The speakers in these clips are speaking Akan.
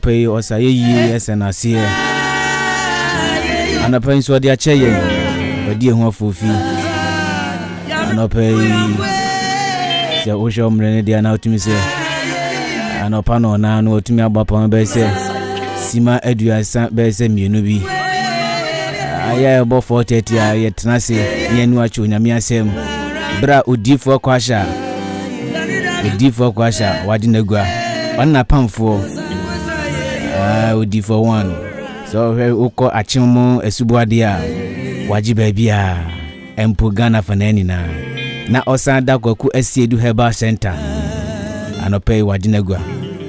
Anɔpa yi ɔsa yɛ yie ɛsɛ n'aseɛ. Anɔpa yi nso ɔde akyɛ yɛn. Ɔde ehu afoofi. Anɔpa yi sɛ wohwɛ mmerɛ no deɛ na wotumi sɛ anɔpa na ɔnan no watumi abɔ apam bɛyɛ sɛ sima 32 bɛyɛ sɛ 2 bi. Ayɛ ɛbɔ 4:30 a yɛtena ase ne yɛn ani akyɛ Onyame asɛm. Berɛ a odiyifoɔ kɔ ahyɛ a Odiyifoɔ kɔ ahyɛ a wagye n'agua. Ɔne n'apamfoɔ. Ah, odiyifoɔ one. Sɛ ɔhwɛ wokɔ akyem mu asuboadeɛ a, wagye baabi a mpo Ghana fanaa nyinaa. Na ɔsan da Kwaku Asiedu Herbal Center. Anɔpa yi wagye n'agua.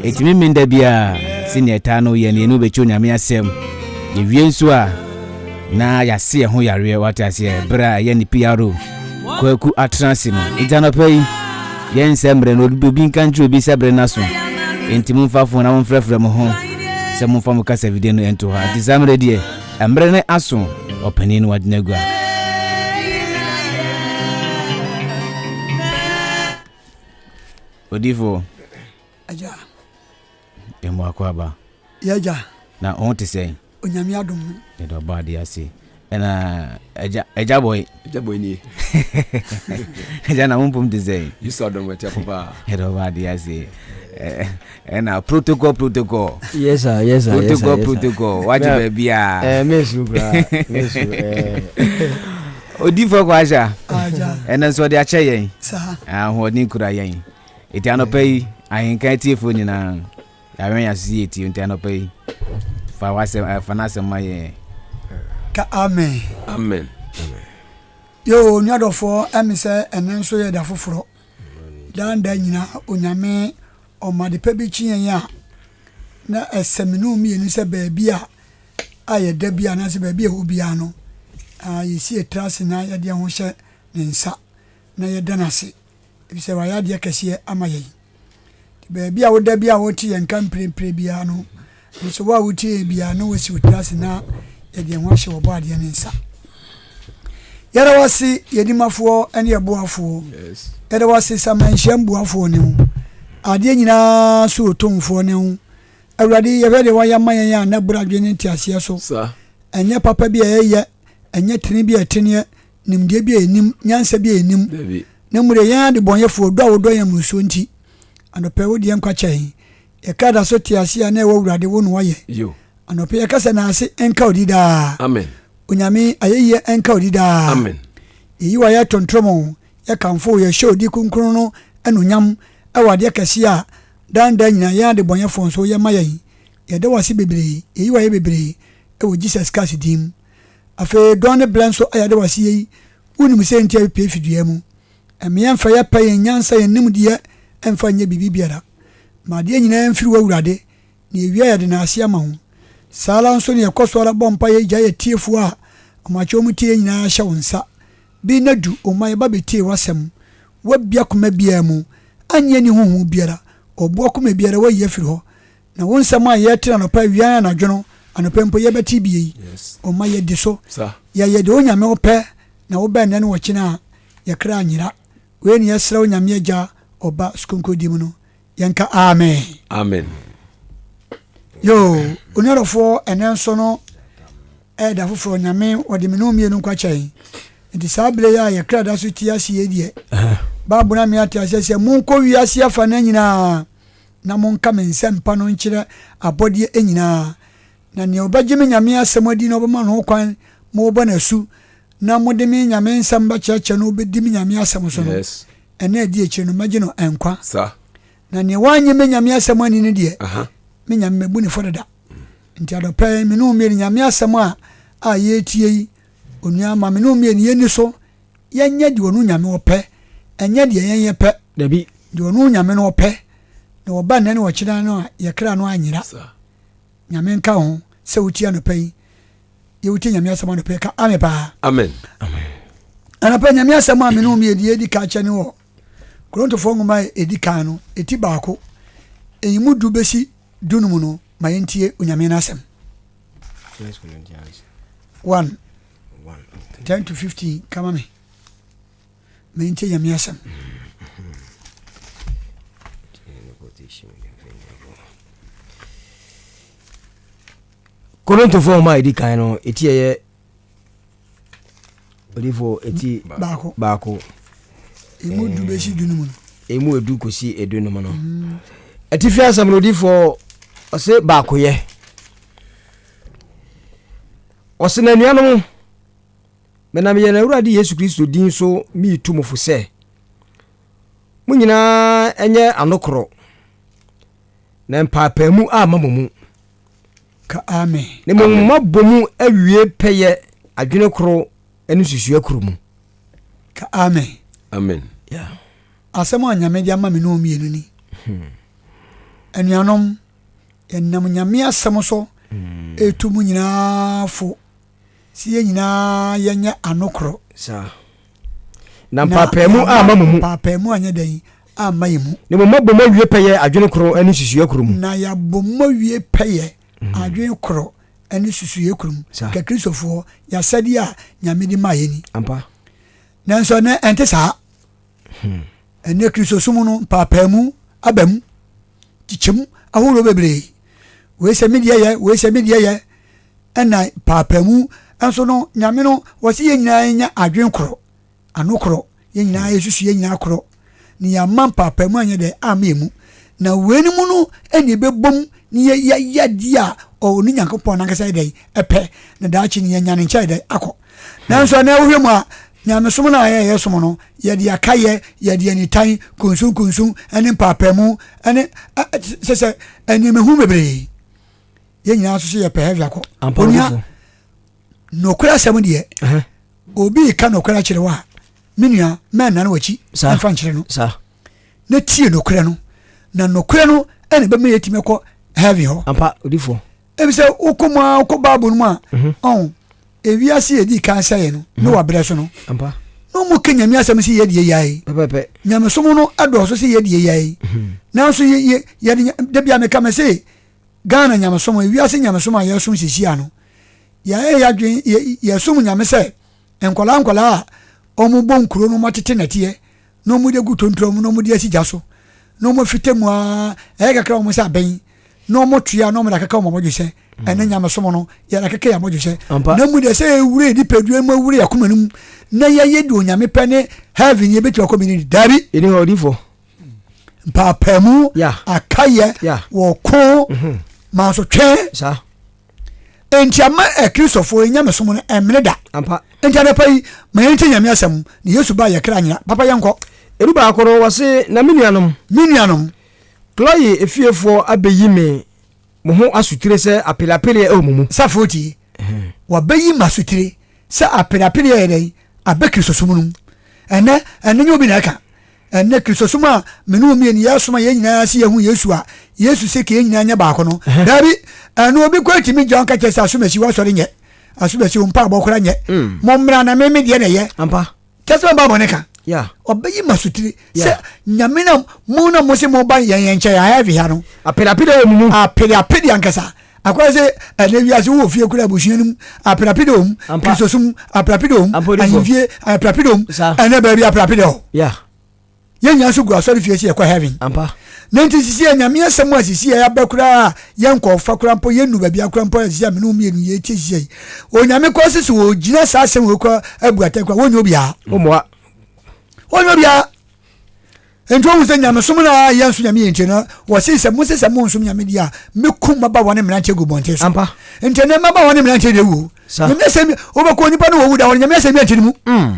Ɛtumi menda biara sɛnea ɛtaa no yɛ no yɛne wobɛkyɛ Onyame asɛm. Yɛwie nso a, na yɛase yɛn ho yareɛ wate aseɛ berɛ a ɛyɛ ne PRO Kwaku atena ase no nti anɔpa yi yɛnsɛ mmerɛ no obi nka nkyerɛ obi sɛ berɛ no aso nti momfa fon na momfrɛfrɛ mo ho sɛ momfa mo kasa video no nto hɔ nti saa mmerɛ deɛ mmerɛ no aso ɔpanin no wagyina agua. Odifoɔ. Agya. Yɛn akɔ aba. Yɛagya. Na ho te sɛn? Onyame adom. Yɛde ɔbɔ adeɛ ase. Ɛna agya agya bɔyi. Agya bɔyi nie. Agya na mo mpom te sɛn? Yesu adom ɛte apɔ paa. Yɛde ɔbɔ adeɛ ase. Ɛna protocol protocol. Yes sir, yes sir. Protocol yes, sir, protocol. Wagye baabi a. Ɛɛ mesu koraa mesu ɛɛ. Odiifoɔ kɔ ahyɛ. Agya. Ɛna nso ɔde akyɛ yɛn. Saa. Ahoɔden kura yɛn. Eti anɔpa yi ahenka atiefoɔ nyinaa. Yɛawɛn yɛn aso sɛ yɛtie nti anɔpa yi fa w'asɛm eh, fa n'asɛm ma yɛn. Ka amen. Amen. Yoo onuadɔfoɔ ɛme sɛ ɛnɛ nso yɛ da foforɔ. Daa nda nyinaa Onyame ɔma ade pa bi kye yɛn a na ɛsɛ me ne wo mmienu sɛ baabi a a yɛda bi anaasɛ baabi a ɛwɔ biara no yɛsi yɛ tiri ase na yɛde yɛn ho hyɛ ne nsa na yɛda no ase efisɛ wayɛ adeɛ kɛseɛ ama yɛn. Nti baabi a woda bi a wote yɛn nka mprempren biara no, nso wo a wotie yɛn biara na wasi wo tiri ase na yɛde yɛn ho ahyɛ wɔ bɔ adeɛ no nsa. Yɛda wase yɛdimafoɔ ne yɛboafoɔ. Yɛda wase samanhyiam boafoɔ ne ho. Adeɛ nyinaa so otomfoɔ ne ho. Awurade yɛhwɛ deɛ wayɛ ama yɛn a na boro adwene ne nteaseɛ so. Ɛnyɛ papa bi a yɛyɛ, ɛnyɛ tene bi a ɛteneɛ, nimdeɛ bi a yɛnnim, nyansa bi a yɛnnim, na mmom deɛ yɛn adebɔnyɛfoɔ, dɔ a wodɔ yɛn mmorosoɔ nti, anɔpa yi wode yɛn nkwa kyɛ yɛn. Yɛn kra da so te ase a na ɛwɔ Awurade wo na woayɛ. Anɔpa yi yɛka sɛ naase nka wo di daa. Amen. Onyame ayɛyie nka wo di daa. Amen. Yɛyi wo ayɛ tontom wo, yɛkamfo wo, yɛhyɛ wo di kronkron no anuonyam ɛwɔ adeɛ kɛseɛ a daa nda nyinaa yɛn adebɔnyɛfoɔ nso woyɛ ma yɛn. Yɛda wo ase bebree, yɛyi wo ayɛ bebree ɛwɔ Jesus Christ din mu. Afei dɔn ne blɛ nso ayɛ ade wɔ aseɛ yi, wonim sɛ nti a yɛpue fi dua mu. Ɛmmeɛ mfa yɛ pɛ, yɛn nyansa, yɛn nimdeɛ mfa nyɛ biribi biara. Ma adeɛ nyinaa mfiri wo Awurade, na yɛwie a yɛde naaseɛ ama wo. Saa ara nso na yɛkɔ so ara bɔ mpaeɛ gyae atiefoɔ a wɔakyɛ wɔn tie nyinaa hyɛ wo nsa. Bi na du, o ma yɛba bɛtie w'asɛm. Woabue akoma biara mu, annye anni honhom biara, ɔboɔ akoma biara woayi afiri hɔ. Na wo nsɛm a yɛte no anɔpa, awia ne anadwo no, anɔpa mpo yɛbɛte bi yi, ɔma yɛdi so. Yɛyɛ deɛ Onyame wopɛ, na wobɛ nnɛ ne ɔkyena a, yɛ kra anyera. Wei ne yɛsrɛ wo Nyame Agya, Ɔba, Sukonko din mu no, yɛnka Amen. Amen. Yoo, onuadɔfoɔ, ɛnɛ nso no, ɛyɛ da foforɔ, Nyame ɔde me ne wo mmienu nkwa kyɛ yɛn. Nti saa berɛ yi a yɛ kra da so te ase yi deɛ, Bible no ama yɛate aseɛ sɛ, monkɔ wiase afa no nyinaa, na monka me nsɛmpa no nkyerɛ abɔdeɛ nyinaa. Na nea ɔbɛgye me Nyame asɛm adi na ɔbɛma no ho kwan ma wɔbɔ no asu, na mode me Nyame nsɛm bɛkyerɛkyerɛ no ɔbɛdi me Nyame asɛm so no, ɛnna ɛdi akyire no mɛgye no nkwa. Na nea wannye me Nyame asɛm anni no deɛ, me Nyame mabu ne fɔ dada. Nti adɔpɛ yi, me ne wo mmienu Nyame asɛm a a yɛretie yi, onua ma me ne wo mmienu yɛnni so, yɛnyɛ deɛ ɔno Nyame ɔpɛ, ɛnyɛ deɛ yɛn yɛpɛ. Dabi. Deɛ ɔno Nyame no ɔpɛ, na ɔba nnɛ ne ɔkyena no a, yɛ kra no anyera. Nyame nka wo ho sɛ wotie anɔpa yi. Yɛ wotie Nyame asɛm anɔpa yi, ka ame paa. Amen. Anɔpa Nyame asɛm a me ne wo mmienu yɛdi ka kyɛ ne wɔ Korintofoɔ nwoma a ɛdi kan no, ɛti baako, ɛyi mu du bɛsi dunum no, ma yɛntie Onyame no asɛm. 1 10 to 15 kama me. Ma yɛntie Nyame asɛm. Korintofoɔ nwoma a ɛdi kan no, ɛti ɛyɛ odifoɔ ɛti baako baako. Emu du bɛsi du no mu no. Emu edu kɔsi edu no mu no. Atifi asɛm no odifoɔ ɔse baakoyɛ. Ɔse na anuanom, menam yɛn Awurade Yesu Kristo din so meretu mo fo sɛ, mo nyinaa nyɛ ano korɔ, na mpaapaamu amma mo mu. Ka amen. Na mmom moabɔ mu awie pɛyɛ adwene koro ne nsusuiɛ koro mu. Ka amen. Amen. Yeah. Asɛm a Nyame de ama me ne wo mmienu ni. Anuanom, yɛnam Nyame asɛm so retu mo nyinaa fo sɛ yɛn nyinaa yɛnyɛ ano korɔ. Saa. Na mpaapaamu amma mo mu. Mpaapaamu anyɛ dɛn amma yɛn mu. Na mmom moabɔ mu awie pɛyɛ adwene koro ne nsusuiɛ koro mu. Na yɛabɔ mu awie pɛyɛ adwene korɔ ne nsusuiɛ koro mu. Saa. Ka Kristofoɔ, yɛasɛdeɛ a Nyame de maa yɛn ni. Ampa. Nanso ɛnɛ ɛnte saa. Ɛnɛ Kristosom no mpaapaamu aba mu, kyekyɛmu ahorow bebree. Wei sɛ me deɛ yɛ, wei sɛ me deɛ yɛ, ɛna mpaapaamu nso no, Nyame no wɔsi yɛn nyinaa nya adwene korɔ, ano korɔ, yɛn nyinaa yɛsusu yɛn nyinaa korɔ, na yɛama mpaapaamu anyɛ dɛ amma yɛn mu. Na wei no mu no ɛna ɛbɛbom ne yɛyɛ adeɛ a ɔno Nyankopɔn nankasa yɛ dɛ ɛpɛ, na daakye no yɛanya ne nkyɛn dɛ akɔ. Nanso ɛnɛ wohwɛ mu a, nyamesom no a yɛyɛ som no, yɛde akayɛ, yɛde anitan, kunsunkunsun, ne mpaapaemu, ne sɛ sɛ nneɛma bebree. Yɛn nyinaa nso so yɛpɛ heaven akɔ. Onua, nokorɛ asɛm deɛ, obi reka nokorɛ akyerɛ wo a, me nua, mɛnnane w'akyi mfa nkyerɛ no. Na tie nokorɛ no, na nokorɛ no ɛna ɛbɛma yɛatumi akɔ heaven hɔ. Ampa, odifoɔ. Ebi sɛ wokɔ mu a wokɔ Bible no mu a, mhm. ɔn ewiase yɛ di kan sɛɛ no ne mhm. wabrɛ so no. Ampa. Na wɔn ka nyame asɛm sɛ yɛdeɛ yae. Pɛpɛpɛ. Nyamesom no ɛdɔɔso sɛ yɛdeɛ yae. Mhm. Nanso yɛ yɛ yɛde dabi a meka mɛ sɛ Ghana nyamesom ewiase nyamesom a yɛsom sisi ano yɛayɛ yɛadwen yɛ yɛsom nyame sɛ nkwadaa nkwadaa a wɔn bɔ nkuro no wɔn atete nɛteɛ na wɔde agu tontoa mu na wɔde asi gya so na wɔafita mu ara ɛyɛ kakra wɔn sɛ abɛn na wɔtoa na wɔde akeka wɔn abɔdwesɛ mm. ɛne nyamesom no yɛde akeka yɛn abɔdwesɛ na mu deɛ sɛ ɛwura yɛ nipadua mu awura yɛ akoma no mu na yɛyɛ deɛ onyame pɛ ne heaven yɛbɛtumi akɔ bi ne daabi ɛni hɔ odifoɔ mpaapaemu akayɛ wɔko mhm. mansotwe Enti ama Akristofoɔ yɛn nyamesom no ɛmmene da. Ampa. Enti anɔpa yi, ma yɛntie Nyame asɛm, na Yesu ba yɛ kra nyina. Papa yɛnkɔ. Edu baako no, wɔse, Na me nuanom. Me nuanom. Kloe efiefoɔ abɛyi me mo ho asotire sɛ apereapereɛ wɔ mo mu. Safoɔ tie, wɔabɛyi me asotire sɛ apereapereɛ yɛ dɛn? Abɛ Kristosom no mu. Ɛnnɛ, ɛno nyɛ obi na ɛka. Ɛnnɛ, Kristosom a me ne wo mmienu yɛsom a yɛn nyinaa se yɛahu Yesu a Yesu se ka yɛn nyinaa nyɛ baako no, daabi, ɛno obi koraa tumi gya ɔnka kyerɛ sɛ asomasi w'asɔre nyɛ, asomasi wo mpaebɔ koraa nyɛ, mm. mommra na me me deɛ na ɛyɛ. Ampa. Kyɛ sɛ Bible ne ka. Ɔbɛyi ma sotire sɛ nyame na mo na mo se mo ba yɛn yɛn nkyɛn ayɛ hwehwɛ no. Apereapere wɔ mo mu. Apereapere ankasa. Akɔyɛ sɛ ɛnɛ wiase wowɔ fie kura abusua no mu aperapere wɔ mu kristosom aperapere wɔ mu ahemfie aperapere wɔ mu ɛnɛ baabi aperapere wɔ yɛn nyinaa nso gu asɔre fie sɛ yɛkɔ heaven na nti sisi yɛ nyame asɛm a sisi yɛ abɛ koraa yɛn kɔ fa koraa mpo yɛn nu baabi akora mpo sisi a mene mmienu yɛ tie sisi yi onyame kɔ sisi wɔ gyina saa asɛm wɔ kora abu atɛn koraa wɔnyɛ obiara wɔnyɛ obiara Enti wohu sɛ nyamesom no a yɛnsom Nyame yɛ nti no, wɔse sɛ mose sɛ monsom Nyame deɛ a, mɛkum mmabaawa ne mmeranteɛ agu mmɔnten so. Ampa. Nti ɛnɛ mmabaawa ne mmeranteɛ deɛ wuo. Nyame asɛm bi, wobɛkɔ onipa no wɔwu da hɔ no, Nyame asɛm bi ante ne mu. Mm.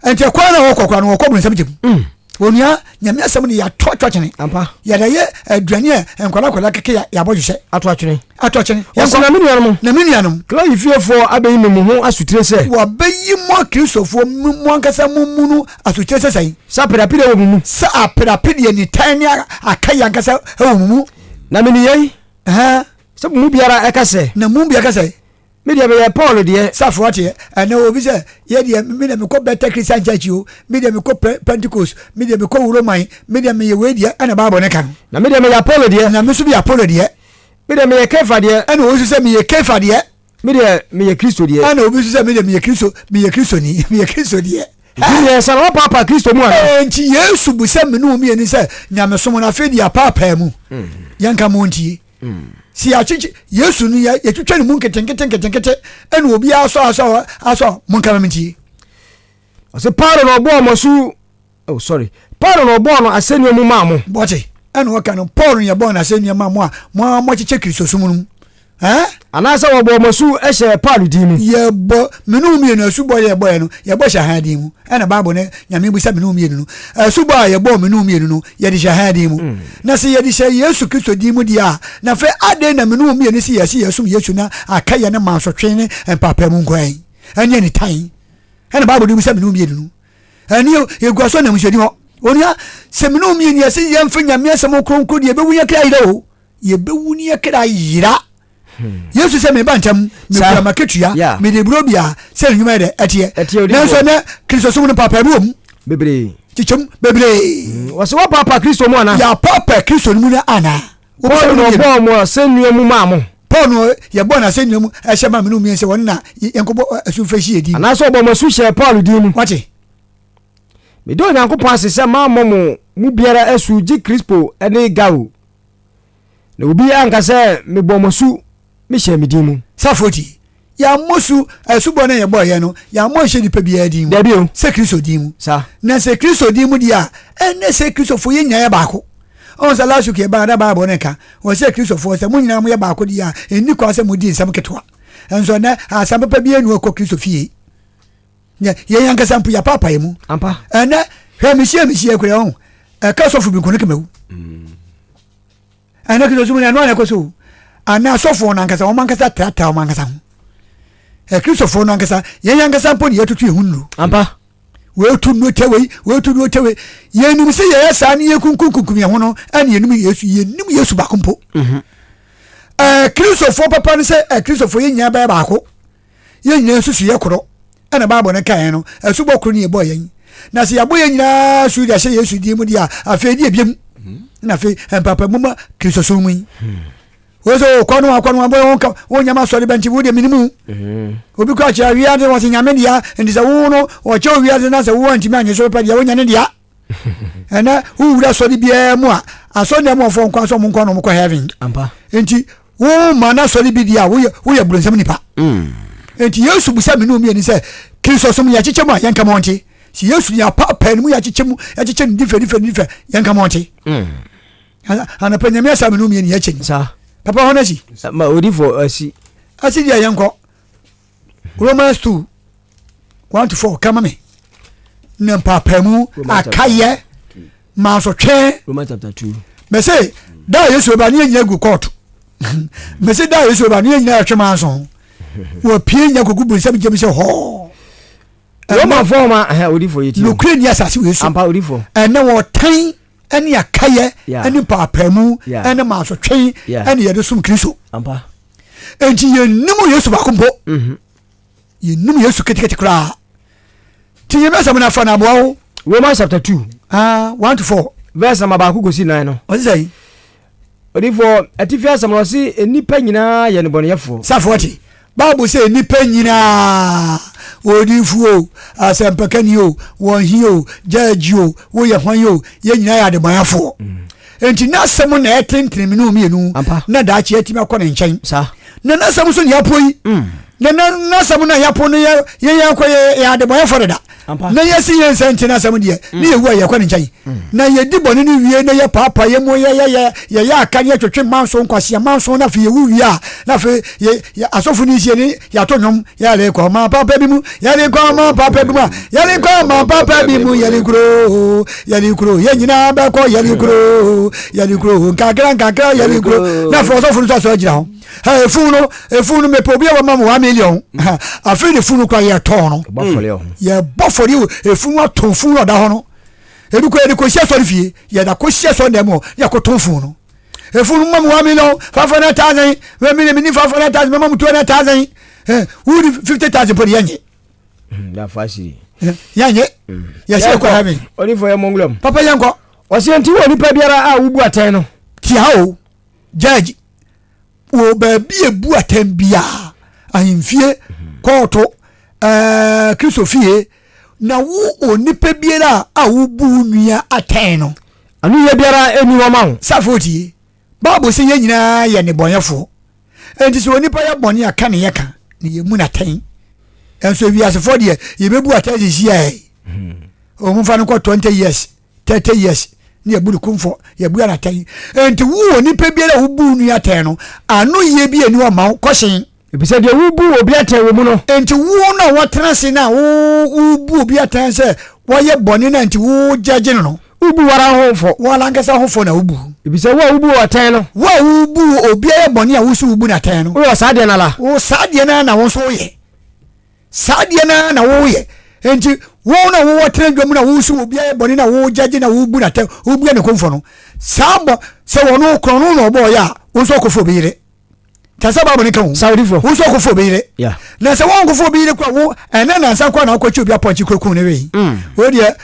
Nti ɛkwan na wɔkɔ koraa no, wɔkɔ bonsam gyam. Mm. Onua, Nyame asɛm no yɛato ato atwene. Ampa. Yɛde yɛ aduane a nkwadaa nkwadaa keke yɛabɔ hwehwɛ. Ato atwene. Ato atwene. Wɔse na me nuanom. Na me nuanom. Chloe fiefoɔ abɛyi me mo ho asotire sɛ. Wɔabɛyi mo Akristofoɔ mo ankasa mo mu no asotire sɛ sɛn? Sɛ apereapereɛ wɔ mo mu. Sɛ apereapereɛ, nitan ne akayɛ ankasa wɔ mo mu. Na menim yei, sɛ mo mu biara ɛka sɛ. Na mo mu biara ka sɛ. Me deɛ meyɛ Paul deɛ. Safo ateɛ ɛnɛ obi sɛ yɛ deɛ me deɛ mekɔ Bethel Christian Church o, me deɛ mekɔ Pentecost, me deɛ mekɔ Roman, me deɛ meyɛ wei deɛ ɛna Bible ne ka no. Na me deɛ meyɛ Apollo deɛ. Na me nso meyɛ Apollo deɛ. Me deɛ meyɛ Kefa deɛ. Ɛna obi nso sɛ meyɛ Kefa deɛ. Me deɛ meyɛ Kristo deɛ. Ɛna obi nso sɛ me deɛ meyɛ Kristo, meyɛ Kristoni, meyɛ Kristo deɛ. Nti mmiɛnsa no wɔpaapaa Kristo mu anaa? Enti Yesu bu sɛ mene wo mmienu sɛ nyamesom no afei deɛ apaapaa mu. Hmm. Yɛnka mo ntie. Hmm. Si yɛakyekye Yesu no yɛ yɛtwitwa ne mu nketenkete nketenkete ɛna obiara asɔ asɔ asɔ monka ma mentie. Ɔsɛ Paulo na ɔbɔɔ mo asu oh sorry Paulo na ɔbɔɔ no asɛnnua mu maa mo. Bɔte ɛna ɔka no Paul na yɛbɔɔ no asɛnnua maa mo a mo ara moakyekyɛ Kristosom no mu. Ɛɛ? Anaasɛ wɔbɔɔ mo asu hyɛɛ Paulo din mu. Yɛbɔ me ne wo mmienu asubɔ yɛ yɛbɔeɛ no yɛbɔ hyɛ hann din mu ɛna Bible no Nyame bisa me ne wo mmienu no asubɔ a yɛbɔɔ me ne wo mmienu no yɛde hyɛ hann din mu na sɛ yɛde hyɛ Yesu Kristo din mu deɛ a na afei adɛn na me ne wo mmienu sɛ yɛse yɛsom Yesu na aka yɛne mansotwe ne mpaapaemu nkoa yi ɛne anitan ɛna Bible no bisa me ne wo mmienu no ɛne yɛgu asɔ na musuadi hɔ onua sɛ me ne wo mmienu yɛse yɛmfa Nyame asɛm kronkron deɛ yɛbɛwu yɛn kra yerɛ o yɛbɛwu ne yɛkra yera hmm. Yesu sɛ meba ntɛm mekura makatua mede buro bia sɛ nnwuma yɛ dɛ ɛteɛ nanso ɛnɛ Kristosom no paapaa bi wɔ mu bebree kyekyɛm bebree hmm. Wɔsɛ wɔpaapa Kristo mu ana yɛapaapa Kristo no mu no ana Paul na ɔbɔɔ mo asɛnnua mu maa mo. Paul no yɛbɔɔ no asɛnnua mu ɛhyɛ ma mene mmiɛnsa wɔn na yɛnkɔbɔ asu mfa hyi yɛ din anaasɛ ɔbɔ mo asu hyɛɛ Paul din mu. Wate? Meda Onyankopɔn ase sɛ mammɔ mo mu biara asu gye Krispo ne Gaio. Na obi anka sɛ mebɔɔ mo asu mehyɛɛ me din mu. Safoɔ ti, yɛammɔ su, asubɔ no a yɛbɔɔ yɛ no, yɛammɔ nhyɛ nipa biara din mu. Dabi o. Sɛ Kristo din mu. Saa. Na sɛ Kristo din mu deɛ a, ɛnne sɛ Kristofoɔ yɛn nyinaa yɛ baako. Ɔhu sɛ last week yɛbaa na Bible no nka, wɔ sɛ Kristofoɔ sɛ mo nyinaa moyɛ baako deɛ a, ɛnni kwan sɛ modi nsɛm ketewa. Nso ɛnɛ, asɛm papa biara nni hɔ kɔ Kristo fie. Yɛ yɛn ankasa mpo yɛapaapae mu. Ampa. Ɛnɛ, hwɛ mehyia mehyia kura ɔho, ɛka sɔfo bi nko no kama wu. Ɛnɛ Kristo som no ɛno ana ɛkɔ so anaa asɔfoɔ no ankasa wɔn ankasa tratra wɔn ankasa ho. Akristofoɔ no ankasa yɛn ankasa mpo ne yɛtutu yɛn ho nnuro. Ampa. Wɔatu nnuro tɛ wei, wɔatu nnuro tɛ wei. Yɛnim sɛ yɛyɛ saa ne yɛkunkunkunkum yɛn ho no ɛne yɛnim Yesu, yɛnim Yesu baako mpo. Mhm. Ɛɛ Kristofoɔ papa no sɛ Akristofoɔ yɛn nyinaa bɛyɛ baako. Yɛn nyinaa nsusuiɛ korɔ ɛna Bible no kaeɛ no, asubɔ koro ne yɛbɔɔ yɛn. Na sɛ yɛabɔ yɛn nyinaa asu de ahyɛ Yesu din mu deɛ a, afei deɛ biam na afei mpapamu ma Kristosom mu yi. Wọ́n sɛ okɔ no akɔ no abɔ wɔn ka wɔn nyama sɔre bɛnti wo deɛ minimu. Obi kɔ akyerɛ wiase wɔn sɛ nyame dea nti sɛ wo no ɔkyɛ wiase na sɛ wo antumi anyɛ so pɛ deɛ wonya ne dea. Ɛnɛ wowura asɔre biara mu a asɔre dɛm wɔfoɔ nkwa sɛ ɔmo nkɔ na ɔmo kɔ heaven. Nti wo ma no asɔre bi deɛ a woyɛ woyɛ bronsam nipa. Mm. Nti Yesu busa me ne omienu sɛ Kristo som yɛkyekyɛ mu a yɛnka ma ɔnte. Sɛ Yesu yɛ apaapaa no mu yɛakyekyɛ mu yɛakyekyɛ no different different different yɛnka ma ɔnte. Mm. Anapa nyame asa me ne omienu yɛkyɛ ni. Papa hɔ no asi. Ma odifo asi. Asi deɛ yɛnkɔ. Romans 2 1 to 4 kama me na mpaapaemu akayɛ mansotwe mɛsɛ da a Yesu ba ne yɛ nyina gu kɔɔto mɛsɛ da a Yesu ba ne yɛ nyina yɛtwe manso wɔpie nya kɔgu bonsam gyam sɛ hɔɔ Romanfoɔ ma odifo yɛ ti nokorɛ ni asase wei so ɛnɛ wɔtan ɛne akayɛ ɛne mpaapaemu ɛne mansotwe ɛne yɛde som Kristo enti yɛnnim Yesu baako mpo mhm. Yɛnnim Yesu ketekete koraa. Nti Nyame asɛm no afa no aboa wo. Romans chapter 2. Ah, 1 to 4. Verse number baako kɔsi nan no. Ɔse sɛn? Odifoɔ, atifi asɛm no ɔse nnipa nyinaa yɛ nnebɔneyɛfoɔ. Safo ɔte. Bible sɛ nnipa nyinaa, odifoɔ o, asɛmpakani o, wɔhe o, judge o, woyɛ hwan o, yɛn nyinaa yɛ adebɔneyɛfoɔ. Mm. Enti n'asɛm na ɛtentene me ne wo mmienu na daakye atumi akɔ ne nkyɛn. Na n'asɛm nso na yɛapo yi. Mm. Na n'asɛm no a yɛapo no yɛ yɛn kɔ yɛ yɛ adebɔyɛfo deda. Na yɛsi yɛn nsa nti n'asɛm deɛ mm. ne yɛwu a yɛkɔ ne nkyɛn. Mm. Na yɛdi bɔne no wie na yɛpaapa yɛ mu yɛ yɛ yɛyɛ aka ne yɛtwetwe manso nkwaseɛ manso na afei yɛwu wie a na afei yɛ asɔfo no nsie ne yɛato nnwom yɛrekɔ ma papa bi mu yɛrekɔ ma papa bi mu a yɛrekɔ ma papa bi mu yɛrekuro yɛrekuro yɛn nyinaa bɛkɔ yɛrekuro yɛrekuro nkakra nkakra yɛrekuro na afei ɔsɔfo no nso asɔ agyina hɔ efun no efun no mepɛ obi a wɔma mu one million afei de fun no kora yɛtɔn no yɛbɔ fɔre efun no atɔn fun no ɔda hɔ no ebi kɔ yɛde kɔ si asɔre fie yɛde akɔ si asɔre dɛm hɔ yɛkɔtɔn fun no. Efunu mma mu 1 million 500,000 mɛ mi ni 500,000 mɛ ma mu 200,000 ɛ wuli 50,000 pɔ de yɛ nye. Yɛ nye yɛ se kɔ heaven. Ɔnifɔ yɛ mɔnglɔm. Papa yɛn kɔ. Ɔsi nti wɔ nipa biara a wubu atɛn no. Tia o judge wɔ baabi ebu atɛn biara ahemfie kɔɔto ɛɛ Kristo fie na wo onipa biara a wobu wo nua atɛn no. Anoyie biara nni hɔ ma wo. Safo tie, Bible sɛ yɛn nyinaa yɛ nnebɔneyɛfoɔ. Enti sɛ onipa yɛ bɔne a ka ne yɛ ka na yɛmu no atɛn. Ɛnso ewiasefoɔ deɛ yɛbɛbu atɛn sisi ɛ. Wɔn fa no kɔ 20 years, 30 years ne yɛbu no kumfɔ, yɛbu no atɛn. Enti wo onipa biara a wobu nua atɛn no, ano yie bi ani hɔ ma wo kɔhyen. Efisɛ deɛ wobu obi atɛn wɔ mu no. Enti wo na wɔtena ase na wobu obi atɛn sɛ wɔyɛ bɔne na nti wogyagye no no. Wobu wo ara ho fɔ. Wo ara ankasa ho fɔ na wobu. Efisɛ wo a wobu atɛn no. Wo a wobu obi ayɛ bɔne a wo nso wobu no atɛn no. Woyɛ saa deɛ no ara. Wo saa deɛ no ara na wo nso woyɛ. Saa deɛ no ara na woyɛ. Enti wo na wowɔ tena dwa mu na wo nso obi ayɛ bɔne na wogyagye na wobu no atɛn, wobua ne kumfɔ no. Saa bɔ sɛ wɔn korɔn no na ɔbɔɔyɛ a, wo nso ɔkɔfa obi yere. Kyɛ sɛ Bible no ka ho. Sawudifo. Wo nso ɔkɔfa obi yere. Na sɛ wɔnkɔfa obi yere kora wo ɛnɛ nansa kora na wokɔkye obi apɔnkye kura kun ne wei. Mm. Wo deɛ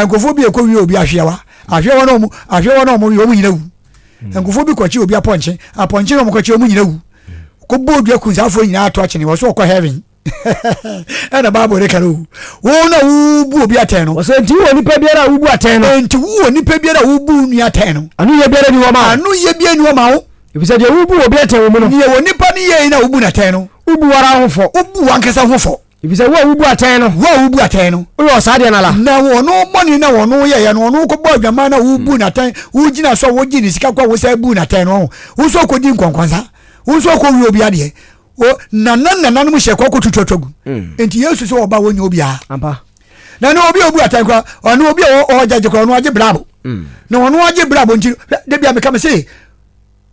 nkurɔfoɔ bi ɛkɔ wie obi ahweawa. Ahweawa na ɔmo ahweawa na ɔmo wie ɔmo nyina wu. Mm. Nkurɔfoɔ bi kɔkye obi apɔnkye apɔnkye na ɔmo kɔkye ɔmo nyina wu. Kɔbɔ odua kun saa afoɔ nyinaa ato akyene wɔ so ɔkɔ heaven. Ɛna Bible no ka no wo na wobu obi atɛn no. Ɔsɛ nti wɔ nipa biara a wobu atɛn no. Nti wo wɔ nipa biara a wobu nua atɛn no. Ano yɛ biara ni hɔ ma wo. Ano yɛ biara ni hɔ ma wo. Efisɛ deɛ wobu obi atɛn wɔ mu no. Deɛ wɔ nipa no yɛ yi na wobu no atɛn no. Wobu wara ho fɔ. Wobu wankasa ho fɔ. Efisɛ wo a wobu atɛn no. Wo a wobu atɛn no. Woyɛ ɔsaa deɛ no ala. Na wɔn bɔne na wɔn yɛyɛ no wɔn kɔbɔ adwaman na wobu no atɛn wogyina so a wogye ne sika kɔ a wosan bu no atɛn no wo nso kɔdi nkɔnkɔnsa wo nso kɔwie obi adeɛ O nana nananom hyɛ kɔ kɔtutu atwa gu. Mm. Nti Yesu sɛ ɔba wɔnyɛ obiara. Ampa. Na ne obi a obu atɛn kora ɔno obi a ɔgyagye kora ɔno agye brabo. Mm. Na ɔno agye brabo nti da bia meka me se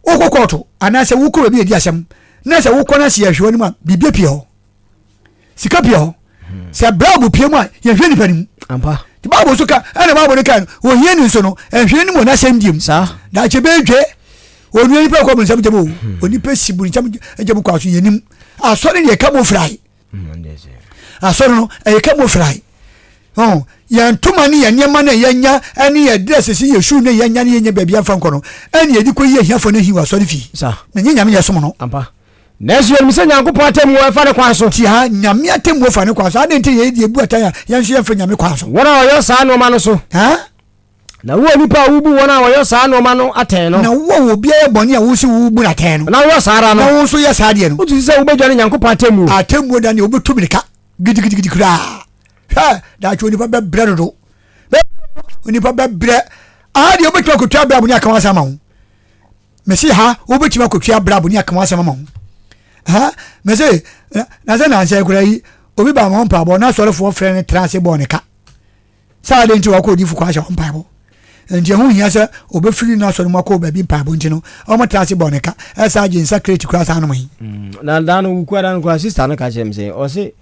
wokɔ kɔɔto anaasɛ wokɔ baabi adi asɛm na sɛ wokɔ no ase yɛhwɛ w'anim a biribi apue hɔ sika pue hɔ hmm. sɛ brabo pue mu a yɛhwɛ nipa no mu ampa nti bible so ka ɛna bible no ka no ohia ni nso no ɛnhwɛ no mu ɔnasɛm diem daakye bɛdwe onua nipa kɔ bonsam gyam o hmm. onipa si bonsam gyam kɔ aso yɛnim asɔre ne yɛka mo firae hmm, asɔre no ɛyɛ ka mo firae oh, yɛn ntoma ne yɛn nneɛma no yɛnya ɛne yɛ dress si yɛ shoe ne yɛnya ne yɛnya baabi amfa nkɔ no ɛne yɛde kɔ yi ahiafoɔ no ahi wɔ asɔre fie na nyɛ nyame yɛ som no Nanso yɛnim sɛ Nyankopɔn atemmuo ɛfa ne kwan so. Tia, Nyame atemmuo fa ne kwan so. Adɛn nti na yɛyɛ deɛ ɛbu atɛn a yɛn nso yɛmfa Nyame kwan so? Wɔn a wɔyɔ saa nnoɔma no so. Ha? Na wo onipa a wobu wɔn a wɔyɔ saa nnoɔma no atɛn no. Na wo a obiara yɛ bɔne a wo nso wobu no atɛn no. Na woyɔ saa ara no. Na wo nso yɛ saa deɛ no. Wosusu sɛ wobɛdwane Nyankopɔn atemmuo? Atemmuo da deɛ wobɛtu mirika gidigidigidi koraa. Hwɛ, daakye onipa bɛbrɛ dodo. Onipa bɛbrɛ. Aha deɛ wobɛtumi akɔtua abrabɔ ne aka ho asɛm ama wo. Mese ha wobɛtumi akɔtwi abrabɔ ne aka ho asɛm ama ho ha mese na sɛ nansɛ koraa yi obi ba ma mpaebɔ na asɔrefoɔ frɛ no tra ase bɔɔ ne ka sɛ adɛn nti wakɔ odifo kɔ ahyɛ hɔ mpaebɔ nti ɛho hia sɛ obɛfiri no asɔre mu akɔ baabi mpaebɔ nti no ɔmo tra ase bɔɔ ne ka ɛsɛ agye nsa kreti koraa saa nom yi mm, na da no wukua da no koraa sista no ka kyerɛ me sɛ ɔse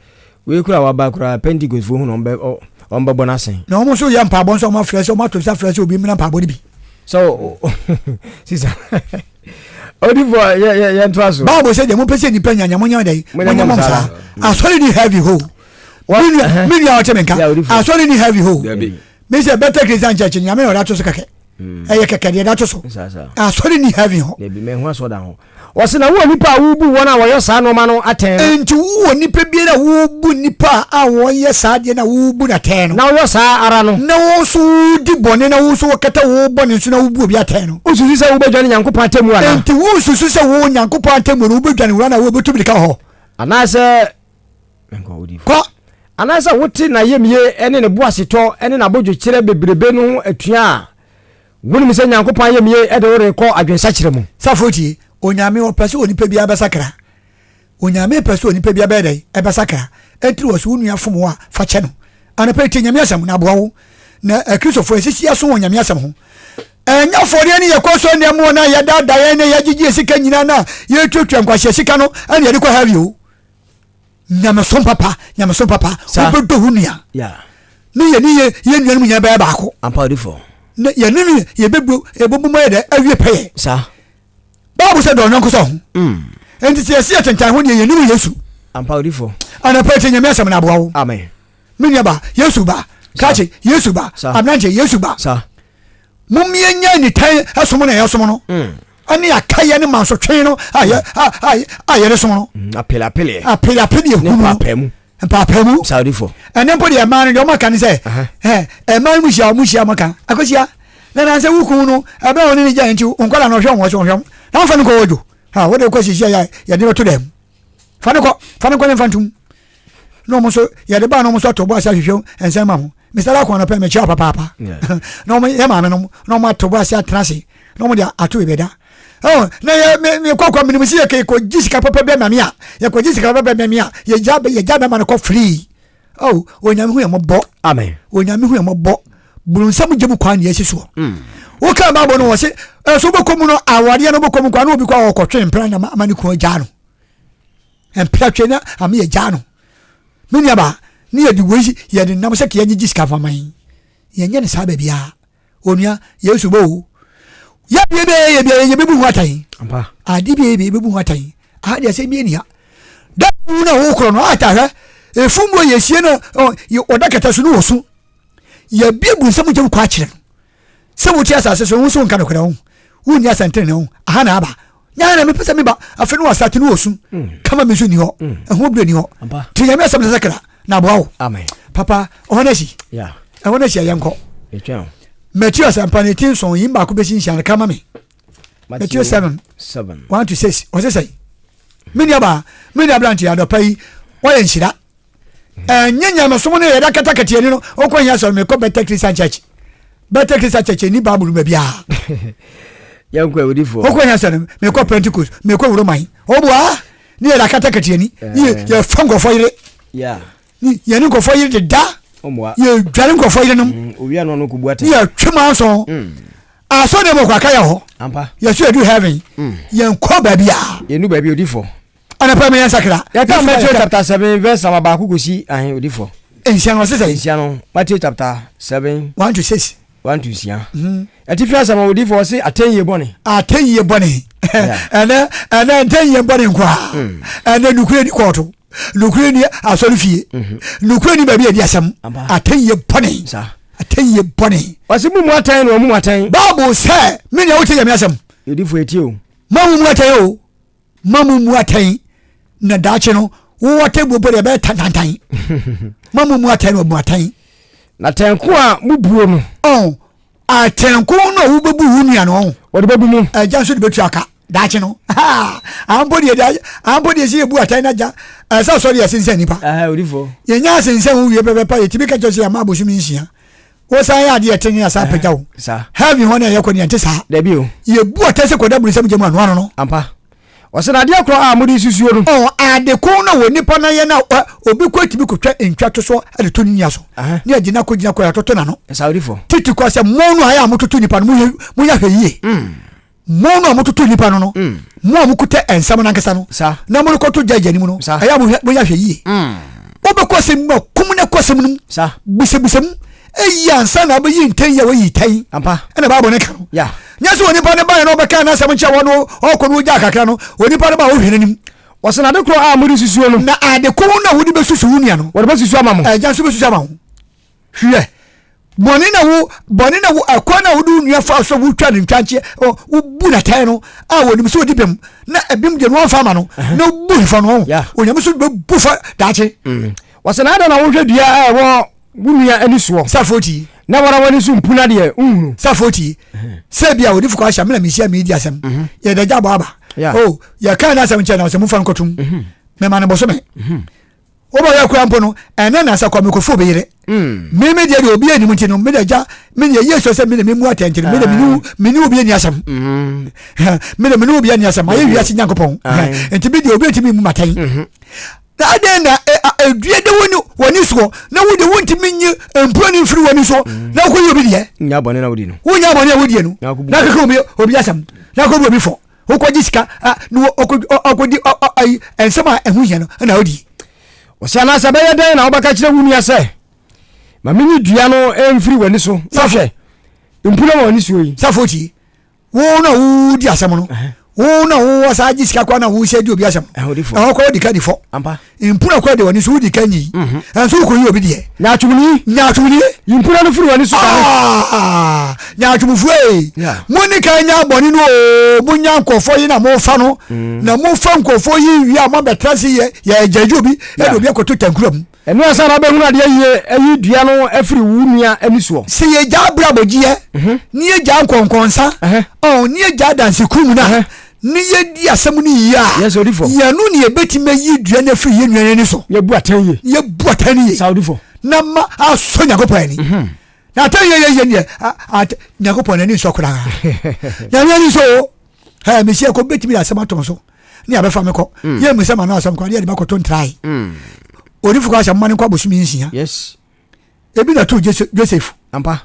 wei koraa waba koraa pentecost foɔ hu na ɔmbɛbɔ no asɛn na ɔmo nso yɛ mpaebɔ nso ɔmo afrɛ sɛ ɔmo ato nsa frɛ sɛ obi mmra mpaebɔ no bi So sisa odifo yɛ yɛ yɛ ntoa so. Bible sɛ deɛ mopɛ sɛ nnipa nya nya monyɛ dɛn monyɛ mom saa asɔre ni heavy ho me nua ɔte me nka asɔre ni heavy ho me sɛ better Christian church nyame na ɔde ato so kɛkɛ ɛyɛ kɛkɛ deɛ ɛda to so asɔre ni heaven hɔ. Dabi mɛ ho asɔda ho. Wɔsi na wo onipa a wobu wɔn a wɔyɛ saa nneɛma no atɛn no. Nti wo onipa biara a wobu nipa a wɔyɛ saa adeɛ na wobu no atɛn no. Na woyɔ saa ara no. Na wo nso wodi bɔne na wo nso wokata wo bɔne nso na wobu obi atɛn no. Wosusu sɛ wobɛdwane Nyankopɔn atemmuo anaa? Nti wosusu sɛ wo Nyankopɔn atemmuo no wobɛdwane wura na wobɛtu mirika hɔ? Anaasɛ Kɔ. Anaasɛ wote n'ayamye ne ne boasetɔ ne n'abodwokyerɛ bebrebe no ho atua a, wonim sɛ Nyankopɔn ayamye de wo rekɔ adwensakyera mu. Safo tie, Onyame ɔpɛ sɛ onipa biara bɛsakra. Onyame pɛ sɛ onipa biara bɛyɛ dɛn? Ɛbɛsakra. Ɛntiri wɔ sɛ wo nua fom wo a, fa kyɛ no. Anɔpa yi tie Nyame asɛm na aboa wo. Na Akristofoɔ yɛsisi aso wɔ Nyame asɛm ho. Ɛnyɛ afɔdeɛ ne yɛkɔ so nneɛma wɔ no a yɛdaadaa yɛn ne yɛgyegye yɛ sika nyinaa no a yɛtuatua nkwahyɛ sika no ɛne yɛde kɔ heaven o. Nyamesom papa, nyamesom papa, wobɛdɔ wo nua. Ne yɛ ne yɛ yɛ nuanom nyinaa bɛyɛ baako. Ne yɛ ne ne yɛbɛbu yɛbɛbu mu ayɛ dɛ awie pɛyɛ. Baabu sɛ dɔ ɔnyɔnko sɛ ho. Mm. Nti sɛ yɛsi yɛtentan ho deɛ yɛnim Yesu. Anɔpa yi tie Nyame asɛm na aboa wo. Amen. Me nua ba, Yesu ba. Krakye, Yesu ba. Aberanteɛ, Yesu ba. Mommie nya nitan ɛsom na yɛsom no. Mm. Ɛne akayɛ ne mansotwe no a yɛ a yɛde som no. Mm, apeleapeleɛ. Apeleapeleɛ hunu. Mpaapaemu. Mpaapaemu. Saudifo. Ɛne mpo deɛ ɛmaa no deɛ ɔmo aka ne sɛ ɛɛ ɛmaa no mu hyia ɔmo hyia ɔmo ka akosia na nansɛ wukun no ɛbɛn wɔn ne ne gya nti nkɔla na ɔhwɛ wɔn so ɔhwɛ wɔn na wɔn fɛ no kɔ wɔdwo. Ha wode kɔ sisi a yɛde bɛto dɛm. Fa no kɔ, fa no kɔ ne mfa ntom. Na wɔn nso yɛde baa na wɔn nso ato bo ase ahwehwɛ nsɛm ma ho. Mr. Darko anɔpɛ mekyia papaapa. Na wɔn yɛ maame nom na wɔn ato bo ase atena ase na wɔn de ato baabi da. Oh, na yɛ me me kɔ kɔ menim sɛ yɛ kɔ gye sika papa bɛ maame a yɛ kɔ gye sika papa bɛ maame a yɛ gya yɛ gya bɛma no kɔ free. Oh, onyame hu yɛ mɔbɔ. Amen. Onyame hu yɛ mɔbɔ. Burunsam gye mu kwan na yɛsi soɔ. Mm. Woka Bible no wɔ se ɛso wobɛkɔ mu no awadeɛ no wobɛkɔ mu kwan na obi kɔ a ɔkɔtwe mpena na ama ne kunu agyaa no. Mpena twe na ama yɛgyaa no. Me nuabaa, ne yɛde wei yɛde nam sɛ kea gyegye sika fa man. Yɛnyɛ ne saa baabiara. Onua, Yesu bɔ o. Yɛ bia bia yɛ bia yɛ bɛbu ho atɛn. Ade bia yɛ bɛbu ho atɛn. Aha deɛ sɛ bia nia. Da mu na wokorɔ no ata hwɛ. Efum wɔ yɛsie no ɔda kɛtɛ so no wɔ su. Yɛbie bu nsɛm gyam kɔ akyerɛ no. Sɛ wote asase so wo nso nka nokorɛ ho. Wonni asɛntene ho. Aha na aba. Nyaa na mepɛ sɛ meba. Afei no wasate no wɔ su. Mm. Kama me nso ni hɔ. Mm. Ɛho berɛ ni hɔ. Nti Nyame asɛm no sɛ na aboa wo. Papa, ɔhɔ no asi. Ɛhɔ no asi a yɛnkɔ. Matthew asɛmpa no ti nson yi baako bɛsi nsia no kama me. Matthew 7 1 to 6 ɔsɛ sɛn. Me nuabaa, me nua aberante adɔpa yi wɔyɛ nhyira. Ɛnyɛ nyamesom no yɛda katakata ani no wokɔ hia sɔrɔ mekɔ Bethel Christian Church. Bethel Christian Church ni Bible baabi a. Yɛnkɔ awudifoɔ. Wokɔ hia sɔrɔ mekɔ Pentecost mekɔ Roman. Ɔboa ne yɛda katakata ani ne yɛfa nkurɔfoɔ yere. Ne yɛne nkurɔfoɔ yere deda. Yɛdware nkurɔfoɔ yerenom. Mm, ne yɛtwe mu anso. Mm. Asɔ ne mɔkɔ aka yɛ hɔ. Yɛso yɛdu heaven. Mm. Yɛnkɔ baabi a. Yɛnu baabi odifoɔ. Anapa mi yɛn sakra. Yɛka Matthew chapter 7 verse number baako kɔsi ahe odifoɔ. Nsia no ɔsesɛ. Nsia no Matthew chapter 7. 1 to 6. 1 to nsia. Mhm. Atifi asɛm a odifoɔ ɔse atɛnyie bɔne. Atɛnyie bɔne. Ɛnɛ ɛnɛ ntɛnyie bɔne nkoa. Mm. Ɛnɛ nukuri ni kɔɔto. Nukuri ni asɔre fie. Mhm. Nukuri ni baabi yɛ di asɛm. Atɛnyie bɔne. Atɛnyie bɔne. Ɔse mu mu atɛn na ɔmu mu atɛn. Bible sɛ me nea wote Nyame asɛm. Odifoɔ etie o. Ma mu mu atɛn o. Ma mo mmu atɛn na daakye no wowɔ atɛnbuo mpo deɛ ɛbɛyɛ tantantan. Ma mo mmu atɛn na ɔbu atɛn. Na atɛnko a mobuo no. Ɔn atɛnko no a wobɛbu wo nua no ɔn. Wɔde bɛbu mu. Agya nso de bɛtua ka daakye no. Ampo deɛ ampo deɛ sɛ yɛbu atɛn no agya ɛsɛ asɔre yɛ sensɛn nipa. Yɛnya asensɛn wo wie pɛpɛpɛ yɛtumi ka kyerɛ sɛ yɛama abosome nsia. Wosan yɛ adeɛ ɛtene a saa pagya wo. Heaven hɔ na ɛyɛ kɔ ne ɛnte saa. Dabi o. Yɛbu ɔtɛ sɛ kɔda bunsam gya mu ano ano no. Ampa. Ɔsɛ na adeɛ korɔ a mode susuo no. Ɔ ade ko na wɔ nipa na yɛ na obi kɔ atumi kɔtwa ntwa to soɔ de to ne nua so. Ne agyina kɔ gyina kɔ yɛatoto n'ano. Saudifo. Titi kɔ sɛ mo no ayɛ a mototo nipa no moyɛ hwɛ yie. Mm. Mo no a mototo nnipa no no, mm. mo a mokuta nsɛm no ankasa no, na morekɔto gyagya anim no, ɛyɛ a moyɛ ahwɛ yie. Mm. Wobɛkɔ asɛm mu a, kum no kɔ asɛm no mu, bisabisa mu, eyi ansa na abɛyi ntɛn yi a wɔyi tɛn. Ɛna baabɔ ne ka no. Nyɛ sɛ onipa no baeɛ na ɔbɛka n'asɛm nkyɛ wɔ no ɔkɔ no ogya kakra no, onipa no ba a wohwɛ n'anim. Wɔsɛ na ade korɔ a mode susuo no. Na ade ko no a wode bɛsusu wo nua no. Wɔde bɛsusu ama mo. Agya nso bɛsusu ama wo. Hwɛ, bɔne na wo bɔne na wo ɛkwan na wode wo nua fa so wotwa ne ntwankyeɛ wobu n'atɛn no a wɔnim sɛ ɔdi bem na ebim deɛ no wɔmfa ama no na wobu nifa no onyame so bɛbu fa daakye. Mm. Wɔsɛ na adɛn na wohwɛ dua a ɛwɔ wo nua ani soɔ safoɔ tie na wɔra w'ani so mpuna deɛ nhunu safoɔ tie sɛ bia ɔde fukɔ ahyɛ mena mehyia medi asɛm mhm. yɛde agya bɔ aba o yɛka no asɛm nkyɛn na sɛ momfa no nkɔtom mhm. mema no bosome mhm. Wobɛyɛ koraa mpo no, ɛnɛ na sɛ kɔ mekɔfo obi yere. Mm. Me me deɛ deɛ obi anim nti no, me de agya, me deɛ yie sɛ sɛ me de me mu atɛn nti no, me de me ne me ne obi ani asɛm. Mm. Me de me ne obi ani asɛm, ayɛ wiase Nyankopɔn. Nti me deɛ obi ntumi mu matɛn. Mm-hmm. Na adɛn na edua de wo ne w'ani soɔ na wo de wontumi nye mpuro ne mfiri w'ani soɔ mm. na wokɔyi obi deɛ. Wonya bɔne na wodi no. Wonya bɔne a wodie no. Na keka obi obi asɛm. Na kɔbu obi fɔ. Wokɔgye sika na ɔkɔdi ayi nsɛm a ɛho hia no na ɔdi. Ɔsɛ anaasɛ ɛbɛyɛ dɛn na wobɛka kyerɛ wo nua sɛ, Ma menyi dua no mfiri w'ani so, na hwɛ, mpuna wɔ w'ani soɔ yi. Safo tie, wo na wodi asɛm no, wo na wowɔ saa gye sika kɔ na wosɛ di obi asɛm ɛhɔ kɔ wodi ka di fɔ mpuna kɔ de w'ani so wodi ka nyi ɛnso wokɔyi obi deɛ. Nyaatwomni. Nyaatwomni. Yi mpuna no firi w'ani so kane. Ah, nyaatwomfoɔ ee. Mo ne kan nya bɔne no oo, mo nya nkurɔfoɔ yi na mofa no. Mm. Na mofa nkurɔfoɔ yi wie a moabɛtra se yɛ yɛgyagye obi ɛde obi akɔto tankura mu. Ɛno ansa na wobɛhunu adeɛ yie ayi dua no afiri wo nua ani soɔ. Sɛ yɛgyaa abrabɔgyeɛ mhm. ne yɛgyaa nkɔnkɔnsa ne yɛgyaa danseku mu no a mhm. Ne yɛdi asɛm no yie a, Yes, odifoɔ. yɛno ne yɛbɛtumi ayi dua no afiri yɛn nua no ani so. Yɛbu atɛn yie. Yɛbu atɛn no yie. Saa odifoɔ. Na ma asɔ Nyankopɔn ani. Mhm. Na atɛn yɛ yɛ yɛ deɛ, Nyankopɔn n'ani nsɔ koraa. Nyame ani nsɔ o. Ɛ mesi ɛkɔ bɛtumi de asɛm ato so ne abɛfa me kɔ. Mm. Yɛ mu sɛ ma no asɛm kɔ ne yɛde bɛkɔto ntrae. Mm. Odifo kɔ ahyɛ mma no nkɔ abosome nsia. Yes. Ebi na to Joseph. Ampa.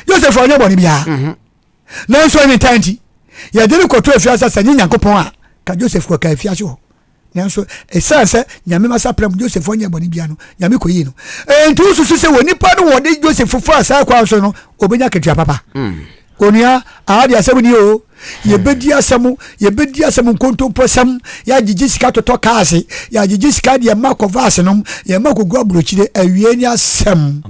Joseph ɔnyɛ bɔne biara. Mhm. Nanso ɛne ntaa nti, yɛde no kɔto afiase sɛ nye Nyankopɔn a, ka Joseph kɔka afiase hɔ. Nanso ɛsiane sɛ Nyame ma sapra mu Joseph ɔnyɛ bɔne biara no, Nyame kɔyii no. Enti wosusu sɛ wɔ nipa no wɔde Joseph faa saa kwan so no, obɛnya akatua papa? Mm. Onua, aha de asɛm ni o. Yɛbɛdi asɛm, yɛbɛdi asɛm nkontomposɛm, yɛagyegye sika totɔ kaase, yɛagyegye sika de ɛma kɔ vaase nom, yɛma kɔgu aburokyire, awie ne asɛm.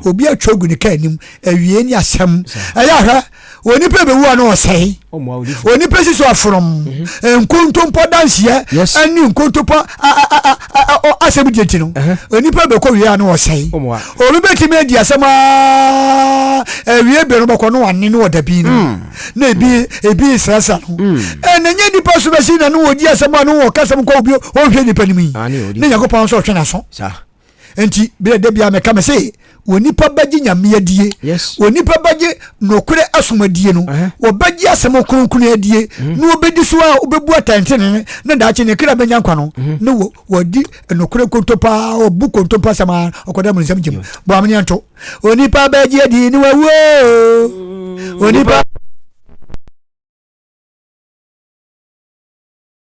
Obi atwa agu ne kaa anim, awie ne asɛm. Ɛyɛ ahwɛ, onipa bɛwu a na ɔsɛe. Onipa si so aforom, Mhm. nkontompɔ danseɛ ɛne nkontompɔ asɛm die nti no, onipa bɛkɔ wie a na ɔsɛe. Obi bɛtumi adi asɛm aa awie bere no bɛkɔ no wane no wɔ dabi no hmm. na ebi ebi srasra no hmm. ɛna nyɛ nipa so bɛsi na no wɔdi asɛm a no wɔ kasɛm kɔ obi ɔnhwɛ nipa no mu yi ne Nyankopɔn nso ɔhwɛ n'aso nti berɛ da bia meka me se onipa bɛgye nyame adie onipa bɛgye nokorɛ asom adie no wɔbɛgye asɛm kronkron adie hmm. na wɔbɛdi so a wɔbɛbu atɛntenene na daakye ne kra bɛnya nkwa no na wɔdi nokorɛ nkonto paa ɔbu konto pa sɛm a ɔkɔda mu nsɛm gyem bɔ ameneɛ nto onipa bɛgye adi ne wawuo onipa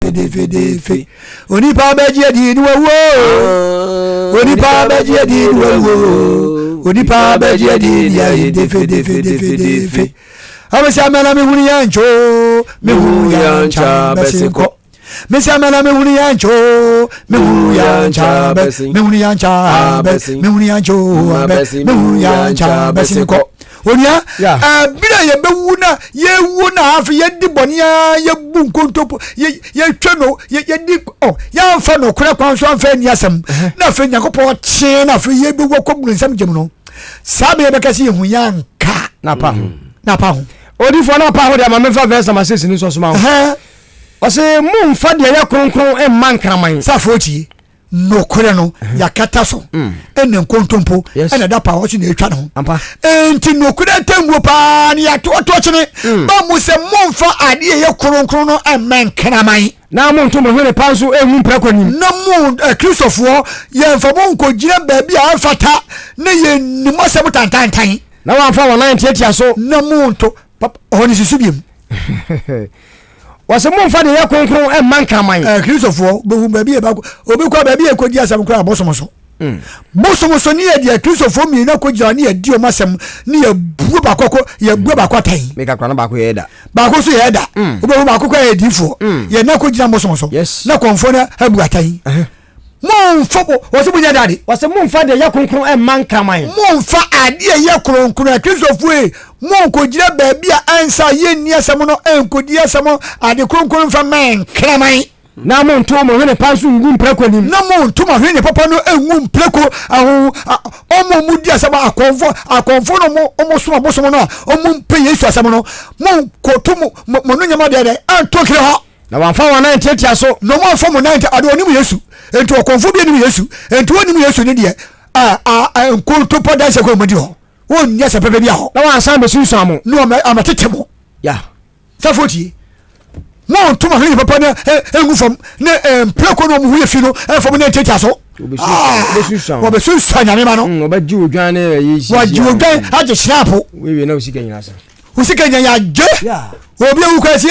fedefedefe onipa bɛgye adi ne wawuo onipa bɛgye adi ne wawuo onipa bɛgye adi ne yɛ defedefedefedefe abɛsɛ amena mehunu yɛ nkyoo mehunu yɛ nkyɛ bɛse kɔ Mesi amena mehunu ya ncho mehunu ya ncha bɛ mehunu ya ncha bɛ mehunu ya ncho bɛ mehunu ya ncha bɛ si kɔ onua ɛbere a yɛbɛwu na yɛwu na afei yɛdi bɔne a yɛbu nkontompo yɛtwa no yɛdi ɔ yɛamfa nokorɛ kwan so amfa ani asɛm na afei nyankopɔn kyee na afei yɛbɛwu akɔ bunu nsɛm gyem no saa bɛyɛ bɛka sɛ yɛhu yɛanka na apa ho na apa ho odifoɔ na apa ho deɛ ma memfa verse number 6 no nso soma wo Ɔse, Mommfa deɛ ɛyɛ kronkron mma nkraman. Safoɔ tie, nokorɛ no yɛakata so, ɛna nkontompo ɛna ɛda paa ɔso na ɛtwa ne ho. Enti nokorɛ atemmuo paa no yɛatoatoa kyene mm. ba mu sɛ mommfa adeɛ ɛyɛ kronkron no mma nkraman. Na monto mo hwene pa nso ngu mprako anim. Na mo eh, Kristofoɔ yɛmfa mo nkɔgyina baabi a ɛmfata na yɛnnim asɛm tantantan. Na wɔamfa wɔn nan ntiatia so. Na monto papa ɔhɔ ne susu biom. Wɔsɛ momfa deɛ ɛyɛ kronkron mma nkraman. Ɛɛ Kristofoɔ bɛhu baabi yɛ baako obi kɔ baabi yɛ kɔdi asɛm koraa bosom so. Mm. Bosom so ne yɛ deɛ Kristofoɔ mmienu akɔgyina ne yɛdi wɔn asɛm ne yɛbue baako kɔ yɛbue baako atɛn. Meka kora no baako yɛ ɛda. Baako nso yɛ ɛda. Mm. Wobɛhu baako kɔ yɛ diifoɔ. Mm. Yɛ na kɔgyina bosom so. Yes. Na kɔnfoɔ no abu atɛn. Uh -huh. Momfa mo, wɔsɛ monyɛ dɛ ade. Wɔsɛ momfa deɛ ɛyɛ kronkron mma nkraman. Momfa adeɛ ɛyɛ kronkron, Akristofoɔ ei, monkɔgyina baabi a ɛnsɛ a yɛnni asɛm no nkɔdi asɛm, ade kronkron mfa mma nkraman. Na monto mo hwene pa nso ngu mprako anim. Na monto mo hwene papa no ngu mprako, aho, ɔmo a wɔdi asɛm, akɔmfo, akɔmfo no ɔmo som abosom no a ɔmo mpɛ Yesu asɛm no, monkɔto mo, mo no nyɛma deɛ dɛ, anto nkere hɔ. Na wɔamfa wɔn nan antiatia so. Na wɔamfa wɔn nan ade wɔnim Yesu. Enti ɔkɔmfo bi anim Yesu. Enti wɔnim Yesu ne deɛ a a nkontopɔ dansi kɔ wɔn di hɔ. Wɔnni asɛm pɛpɛ bi ahɔ. Na wɔansan bɛsunsuan mo. Na wɔn amatete mo. Ya. Sɛfo tie. Wɔnto mo ahwene papa no ngu fam ne mprako no wɔn ho yɛ fi no fam ne ntiatia so. Wɔbɛsunsuan nyame ma no. Mm, wɔbɛgye odwan ne ɛyi sisi. Wɔagye odwan agye hyinapo. Wewe na osika nyina sa. Wo sika nya yagye. Obi awu kwa si.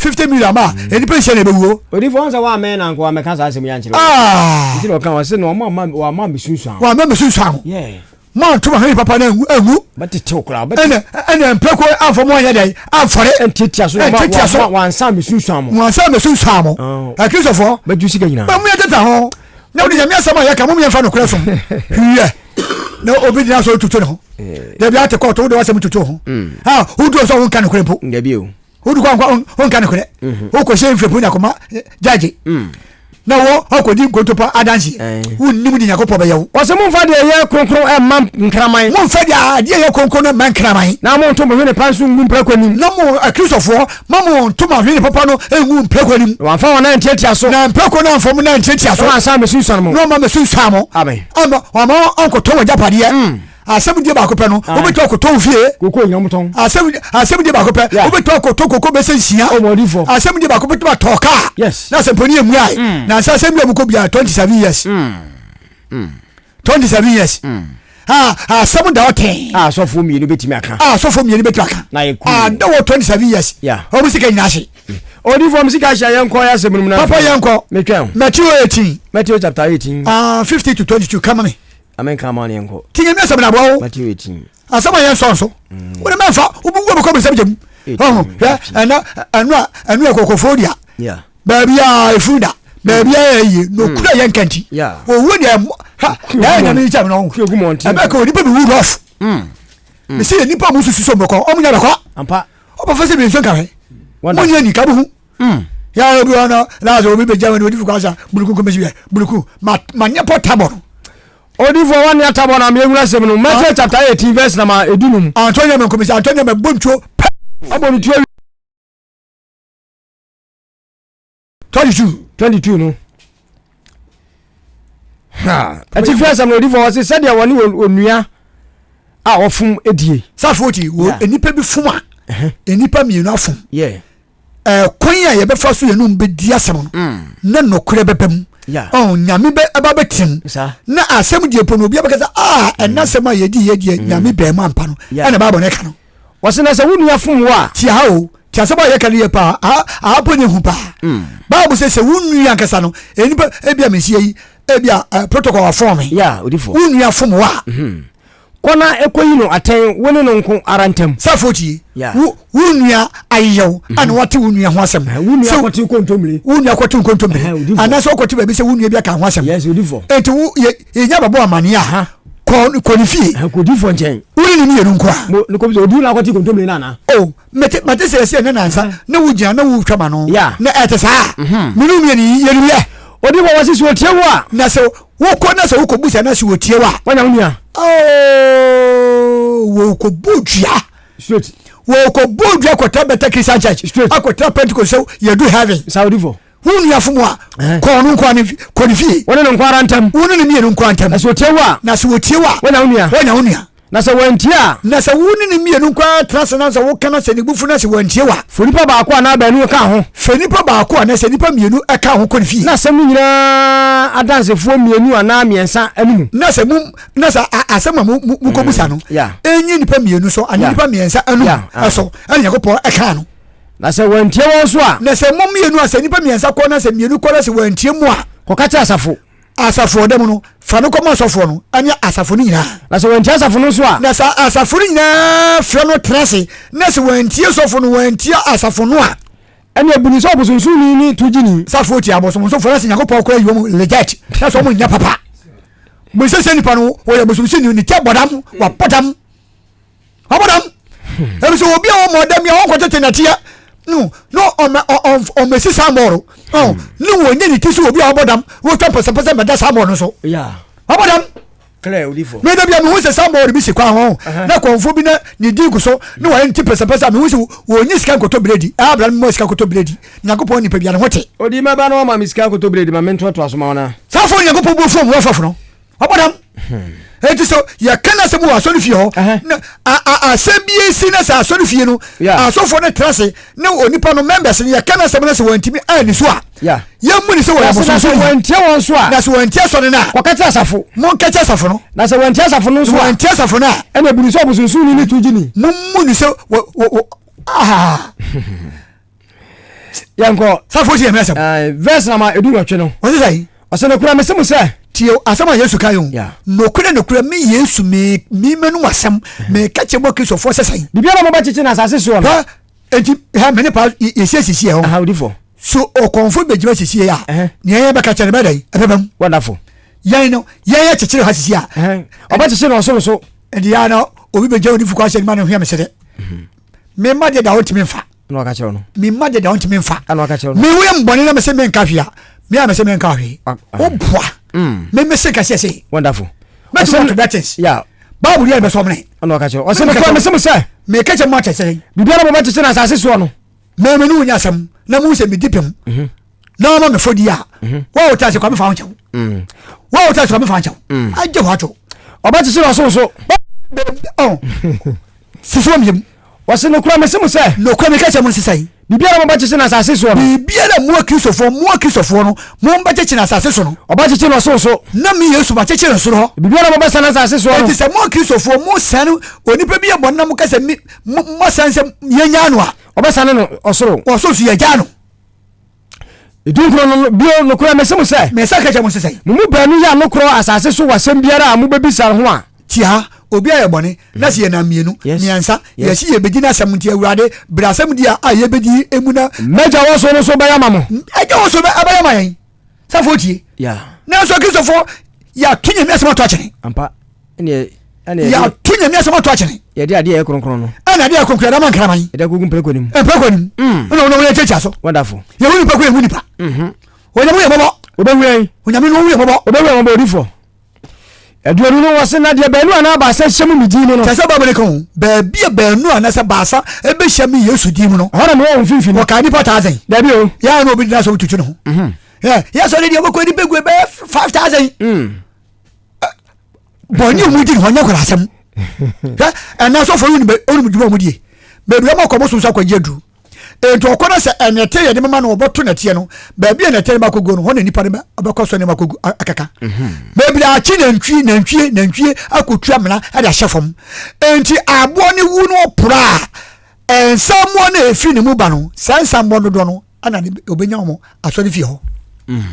50 million ma mm. nipa nhyɛ na ɛbɛwuo. Odifo wɔn sɛ wɔamɛn na nko wɔamɛka saa asɛm yi ankyerɛ. Ah. Nti na ɔka wɔn sɛ na wɔn ama wɔn ama mesunsuan. Wɔn ama mesunsuan ho. Mo anto mo ahwene papa no angu angu. Bɛtetew koraa. Ɛna ɛna mpɛko amfa mo anyɛ dɛn amfɔre. Ntiatia so. Ntiatia so. Wɔansa mesunsuan mo. Wɔansa mesunsuan mo. Akristofoɔ. Bɛgye sika nyinaa. Bɛ mu yɛ teta ho. Na wɔde nyame asɛm a yɛka mo yɛmfa nokorɛ som. Hwiɛ. Na obi gyina so tutu ne ho. Eh. Dabi ate kɔɔto wode w'asɛm tutu ho. Ah, wodu sɛ wonka nokorɛ mpo. Dabi o. Wodu kɔ wonka nokorɛ. Mhm. Wokɔhyɛ mfiri po nyakoma gyagye. Mm. Na wɔ akɔdi nkontompo adanseɛ. Wonnim deɛ Nyankopɔn bɛyɛ wo. Ɔse momfa deɛ ɛyɛ kronkron mma nkraman. Momfa deɛ adeɛ ɛyɛ kronkron no mma nkraman. Na monto mo hwene pa nso ngu mprako anim. Na mo Akristofoɔ, ma monto mo ahwene papa no ngu mprako anim. Na wɔamfa wɔn nan antiatia so. Na mprako no amfa mo nan antiatia so. Na wɔansan ammɛsunsuan mo. Na wɔamma ammɛsunsuan mo. Amen. Amma wɔamma wɔankɔtɔ wɔn agyapadeɛ. Asɛm die baako pɛ no, wobɛtumi akɔtɔ wo fie. Koko nyina wɔtɔn. Asɛm asɛm die baako pɛ, wobɛtumi akɔtɔ koko bɛsɛ nsia. Ɔmɔdifoɔ. Asɛm die baako bɛtumi atɔ kaa. Yes. Na asɛm pɔni emu ayi. Na nsa asɛm bi a wɔkɔ biara 27 years. 27 years. Ah, asɛm da ɔtɛn. A asɔfoɔ mmienu bɛtumi aka. A asɔfoɔ mmienu bɛtumi aka. Na yɛ cool. Ah, da wɔ 27 years. Yeah. Wɔn sika nyinaa hye. Odifoɔ mo sika hyɛ yɛn kɔ yɛ asɛm no mu na. Papa yɛn kɔ. Metwɛn. Matthew 18. Matthew chapter 18. Ah, 50 to 22 kama mi. Amen ka ma ne yɛnkɔ. Ti nyame asɛm na aboa wo. Matthew 18. Asɛm a yɛnsɔ nso. Mm. Wode mɛmfa wobɛwu abɛkɔ bɛsɛm gyam. Ɔho hwɛ ɛna ɛno a ɛno yɛ kɔkɔfoɔ dea. Baabi a efunu da. Baabi a yɛ yie na okura yɛn nkanti. Owuo deɛ ha na yɛ nyame kyɛm no. Ɛbɛ kɔ nipa bi wu rɔf. Mesi yɛ nipa mu susu so mbɛkɔ ɔmo nya bɛkɔ. Ɔbɛfɛ sɛ bi nso nka hwɛ. Mo nyɛ ni ka bi hu. Mm. Ya obi hɔ no na sɛ obi bɛgya wani odi fukɔ asa buruku nkɔmɛsi yɛ buruku ma ma nyɛ pɔ tabɔ no. Odifoɔ wa nea tabɔ na meyɛ asɛm no Matthew chapter 18 verse number edunum. Antɔ nyɛ mɛ nkɔmɛsi antɔ nyɛ mɛ bɔ ntuo pɛ. Ɔbɔ ne tuo. 22. 22 no. Ha atifi asɛm no odifoɔ wɔ se sɛdeɛ wɔne onua a ɔfom die. Safo ti wɔ nipa bi fom a nipa mmienu afom. Yeah. Ɛkwan a yɛbɛfa so yɛne wɔn bɛdi asɛm no mm. na nokorɛ bɛba mu ɔn nyame bɛ ɛba bɛtena mu na asɛm deɛ mpo no obi abɛka sɛ a ɛna mm. asɛm a yɛdi yɛ deɛ mm. nyame bɛn mu ampa no ɛna baabɔ no ɛka no. Wɔsi na sɛ wo nua fom wo a. Tia ha o tia asɛm a yɛka no yɛ paa aha aha po ne hu paa baabu sɛ sɛ wo nua ankasa no nipa ebi a mesia yi ebi a protocol afɔn me wo nua fom wo a. Mm-hmm. Kɔ na kɔyi no atɛn wo ne no nko ara ntam. Safo tie, wo wo nua ayeyɛ wo mhm. ana wate wo nua ho asɛm. Wo nua kɔte nkontommire. Wo nua kɔte nkontommire. Anaasɛ wokɔte baabi sɛ wo nua bi aka ho asɛm. Yes, odifo. Enti wo yɛ yɛnya bɛbɔ amane a kɔ kɔ ne fie. Kɔ odifo nkyɛn. Wo ne ne mmienu nko a. Mo ne kɔ bi sɛ odi na akɔte nkontommire no ana. Oh, mete mate sɛ ɛsɛ ne nansa na wo gyina na wo twa ma no. Yeah. Na ɛte saa. Mhm. Me ne mmienu yɛ yɛ. Odifo wɔ sisi otie wo a. Na sɛ Wokɔ na sɛ wokɔbu na sɛ wɔtie wo a. Wanya wo nua. Oh, wɔkɔbu dua. Straight. Wɔkɔbu dua kɔtra Bethel Christian Church. Straight. Akɔtra Pentecost sɛ yɛdu heaven. Saudi fo. Wo nua fom a, kɔ ɔno nkoa ne kɔ ne fie. Wo ne no nko ara ntam. Wo ne no mmienu nko ara ntam. Na sɛ ɔtie wo a. Na sɛ wɔtie wo a. Wanya wo nua. Wanya wo nua. Na sɛ wɔantie a. Na sɛ wo ne no mmienu nko ara tena ase na sɛ woka na sɛ ne bo fu na sɛ wɔantie wo a. Fa onipa baako anaa baanu ka ho. Fa nnipa baako anaasɛ nnipa mmienu ka ho kɔ ne fie. Na asɛm no nyinaa adansefoɔ mmienu anaa mmiɛnsa anomu. Na sɛ mo, na sɛ asɛm a mo, mo, mokɔbisa no, ɛnyɛ nnipa mmienu so anaa nnipa mmiɛnsa anomu so, ɛna Nyankopɔn ɛkaa no. Na sɛ wɔantie wɔn nso a. Na sɛ mo mmienu a, sɛ nnipa mmiɛnsa kɔ na sɛ mmienu kɔ na sɛ wɔantie mo a. Kɔka kyerɛ asafo. Asafo ɔda mu no, fa no kɔma asɔfoɔ no ne asafo no nyinaa. Na sɛ wɔantie asafo no nso a. Na sɛ asafo no nyinaa frɛ no tena ase, na sɛ wɔantie sɔfo no, wɔantie asafo no a. Ɛnneɛ bu no sɛ ɔbosonsonni ne togyeni. Safo tie abosomsomfoɔ na sɛ Nyankopɔn koraa yi wɔn reject, na sɛ wɔn nyɛ papa. Bu sɛ sɛ nipa no wɔyɛ bosomsomni, ne ti abɔ dam, wabɔ dam. Ɔbɔ dam. Ebi sɛ obi a ɔmɔ dam yɛ ɔnkɔ tete nɛteɛ no no ɔmɛ ɔmɛsi saa mɔɔro ɔn ne wɔn nye ne ti so obi a ɔbɔ dam wɔtwa mpɛsɛmpɛsɛ mbɛda saa mɔɔro no so. Ɔbɔ dam. Mi da bi a mi hu sɛ saa mɔɔro bi si kwan ho na kɔnfo bi na ne di gu so ne wɔyɛ ne ti pɛsɛmpɛsɛ a mi hu sɛ wɔn nye sika nkɔtɔ biredi ɛyɛ abira mi mɔ sika nkɔtɔ biredi Nyankopɔn nipa bi a ne ho te. Odi mɛba na wɔma mi sika nkɔtɔ biredi ma mi ntoatoa so ma wɔn a. Saa fo Nyankopɔn bu fam wɔ fɔfo no. Ɔbɔ dam. Eti so yɛka no asɛm wɔ asɔre fie hɔ na asɛm bi esi na sɛ asɔre fie no asɔfoɔ no tena ase ne onipa no members no yɛka no asɛm no sɛ wɔntumi anni so a yɛmmu ne sɛ wɔyɛ abosonsomni. Na sɛ wɔantie wɔn so a. Na sɛ wɔantie asɔre no a. Kɔka kyerɛ asafo. Monka kyerɛ asafo no. Na sɛ wɔantie asafo no nso a. Wɔantie asafo no a. Ɛna ebu ne sɛ ɔbosonsomni ne togyeni. Mommu ne sɛ wɔ wɔ ah. Yɛnkɔ. Safo ti yɛ mɛ sɛm. Verse nama 18 no. Wɔsi sɛ. Ɔsɛ nokura mese mo sɛ. Tie asɛm a Yesu ka yi o. Nokorɛ nokorɛ me Yesu me me mɛnum asɛm meka kyerɛ mo Kristofoɔ sɛ sɛn. Biribiara a mobɛkyekye no asase soɔ no. Hɛ enti hɛ me ne pa yɛsie siesie hɔ. Aha odifo. So ɔkɔmfo bɛgyina siesie a nea yɛn bɛka kyerɛ no bɛyɛ dɛn ɛbɛba mu. Wonderful. Yɛn no yɛn yɛ kyekyere ha siesie a. Ɔbɛkyekyere no ɔsoro so. Ɛnti yɛn na obi bɛgya odifo kɔ ahyɛ ne ma ne ho yɛ me sɛ dɛ. Me mma deɛ da wɔntumi mfa. Na waka kyerɛ no. Me mma deɛ da wɔntumi mfa. Ɛna waka kyerɛ no. Me wo yɛ mbɔne na me sɛ menka hwee a. Me a mese menka hwee. Ah, ah. Woboa. Me mese kɛseɛ sei. Wonderful. Mɛtumi ato bɛtins. Yeah. Bible yɛ bɛsɔ mene. Ɛna ɔka kyerɛ. Ɔsɛ mekura mese mo sɛ. Meka kyerɛ mo akyɛ sɛ. Biribiara mo bɛkyekye no asase soɔ no. Mɛmɛ ne wo nya asɛm na mo sɛ medi pem. Mhm. Na ɔma me fɔdi a. Mhm. Wo a wote ase kwa mefa ho nkyɛw. Mm. Wo a wote ase kwa mefa nkyɛw. Mm. Agye hɔ atwo. Ɔbɛkyekye no ɔsoro so. Sisi wɔn yam. Wɔsi nokura mese mo sɛ. Nokura meka kyerɛ mo nsesa yi. Biribiara mo bɛkyekye no asase soɔ no. Biribiara mo akristofoɔ mo akristofoɔ no mo bɛkyekye no asase so no. Ɔbɛkyekye no ɔsoro so. Na me Yesu makyekyere no soro hɔ. Biribiara mo bɛsane asase soɔ no. Enti sɛ mo akristofoɔ mo sane onipa bi yɛ bɔne na mo ka sɛ mi mo sane sɛ yɛnyaa no a. Ɔbɛsane no ɔsoro. Ɔsoro so yɛgyaa no. Dunkron no, bio, nokorɛ mese mo sɛ. Mesa ka kyerɛ mo sɛ sɛn? Mo mu baanu yɛ anokorɔ asase so wɔ asɛm biara a mobɛbisa ho a. Tie ha, obi ayɛ bɔne, na sɛ yɛnam mmienu, mmiɛnsa, yɛse yɛbɛdi n'asɛm nti, Awurade, brɛ asɛm di a a yɛbɛdi yi mu na. M'agya wɔ soro no nso bɛyɛ ama mo. Agya wɔ soro bɛyɛ ama yɛn. Safoɔ tie. Nanso Akristofoɔ, yɛato Nyame asɛm ato akyene. Ampa. Yɛato Nyame asɛm ato akyene. Yɛde adeɛ yɛ kronkron no. Ɛna adeɛ yɛ kronkron yɛde ama nkraman. Yɛde agugu mprako nim. Mprako nim. Mm. Ɛna wɔn wɔn kyekye so. Wonderful. Yɛhu nipa ko yɛhu nipa. Mhm. Onyame yɛ mɔbɔ. Obehu yɛn. Onyame no yɛ mɔbɔ. Obehu yɛn mɔbɔ odifo. Aduonu no wɔse na deɛ baanu anaa baasa hyɛ mu me din mu no. Kyerɛ sɛ Bible no ka ho baabi a baanu anaasɛ baasa ɛbɛhyia me Yesu din mu no. Ɛhɔ na mewɔ wɔn mfimfini. Wɔkaa nipa thousand. Dabi o. Yɛa na obi gyina so tutu ne ho. Mhm. Yɛ sɔre deɛ wɔkɔ nipa gu ɛbɛyɛ 5000. Mm. Bɔnne ɔmu di ne hɔ nyɛ kora asɛm. Hwɛ ɛnna asɔfo no ɔnum dwuma ɔmu die. Baabi ɔmo akɔ ɔmo som so akɔgye aduru. Enti ɔkɔ na sɛ ɛnɛteɛ yɛde mema no ɔbɛto nɛteɛ no baabi a nɛteɛ no bakɔguo no hɔ na nipa no bɛkɔ so nneɛma akɔgu akaka. Mhm. Baabi a akye nantwie nantwie nantwie akɔtu amena de ahyɛ fam. Enti aboɔ no wu no ɔpora a nsammoɔ no a ɛfiri ne mu ba no saa nsammoɔ dodoɔ no ana ɔbɛnya wɔn asɔre fie hɔ. Mm.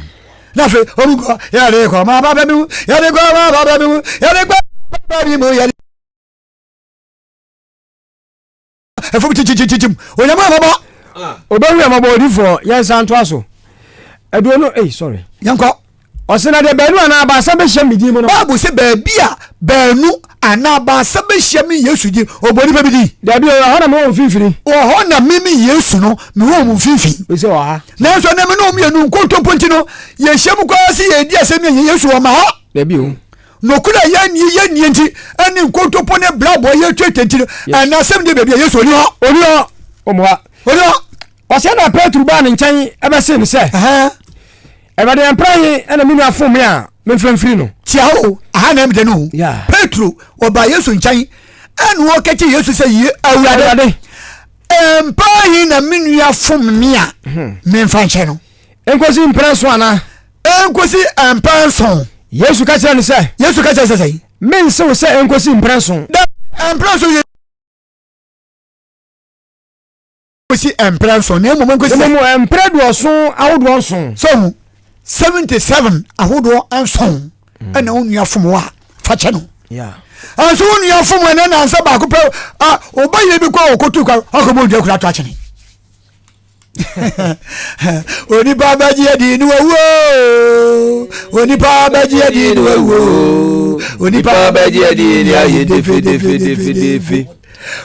Na afei ɔmu kɔ yɛde kɔ ma ba bɛ mi mu yɛde kɔ ma ba bɛ mi mu yɛde kɔ ba bɛ mi mu yɛde. Ɛfam kyikyikyikyikyim. Onyame ɔmɔbɔ. Obehu yɛn mɔbɔ odifoɔ yɛn nsa ntoa so. Aduonu ei sorry. Yɛnkɔ. Ɔsɛ na deɛ baanu anaa baasa bɛhyia me din mu no. Bible sɛ baabi a baanu anaa baasa bɛhyia me Yesu din ɔbɔ nipa bi din. Dabi o, ɛhɔ na mewɔ wɔn mfimfini. Wɔ hɔ na me me Yesu no mewɔ wɔn mfimfini. Ɔsɛ wɔ ha. Nanso ɛnɛ me ne wɔn mmienu nkontompo nti no yɛhyia mu koraa sɛ yɛredi asɛm yɛn Yesu ɔma hɔ. Dabi o. Nokorɛ a yɛnnie yɛnnie nti ɛne nkontompo ne brabɔ yɛtuatua nti no ɛna asɛm deɛ baabi a Yesu ɔni hɔ. Ɔni hɔ ɔmoa. Ɔni hɔ. Ɔsɛ na Petro baa ne nkyɛn ɛbɛsee no sɛ, Awurade ɛmpra he ɛna me nua fom me a memfa mfiri no? Tia o, aha na ɛmdɛ no o. Petro ɔbaa Yesu nkyɛn ɛna ɔka kyerɛ Yesu sɛ, Ye Awurade, ɛmpra he na me nua fom me a hmm. memfa nkyɛ no? Nkosi mprɛ nson anaa? Enkosi mpɛn nson. Yesu ka kyerɛɛ no sɛ. Yesu ka kyerɛɛ sɛ sɛn? Mense wo sɛ enkosi mprɛ nson. Dabi, mprɛ nson yɛ kosi mprɛ nson na mmom enkosi. Mmom mprɛ aduɔson ahodoɔ nson. So hu, 77 ahodoɔ nson ɛna wo nua fom wo a fa kyɛ no. Ɛnso wo nua fom ɛnɛ nansa baako pɛ a ɔba yɛ bi kɔ a ɔkɔtu kwa akɔbɔ ndua kura to akyene. Onipa bɛgye adi ne wawuo. Onipa bɛgye adi ne wawuo. Onipa bɛgye adi ne ayɛ defe defe defe defe.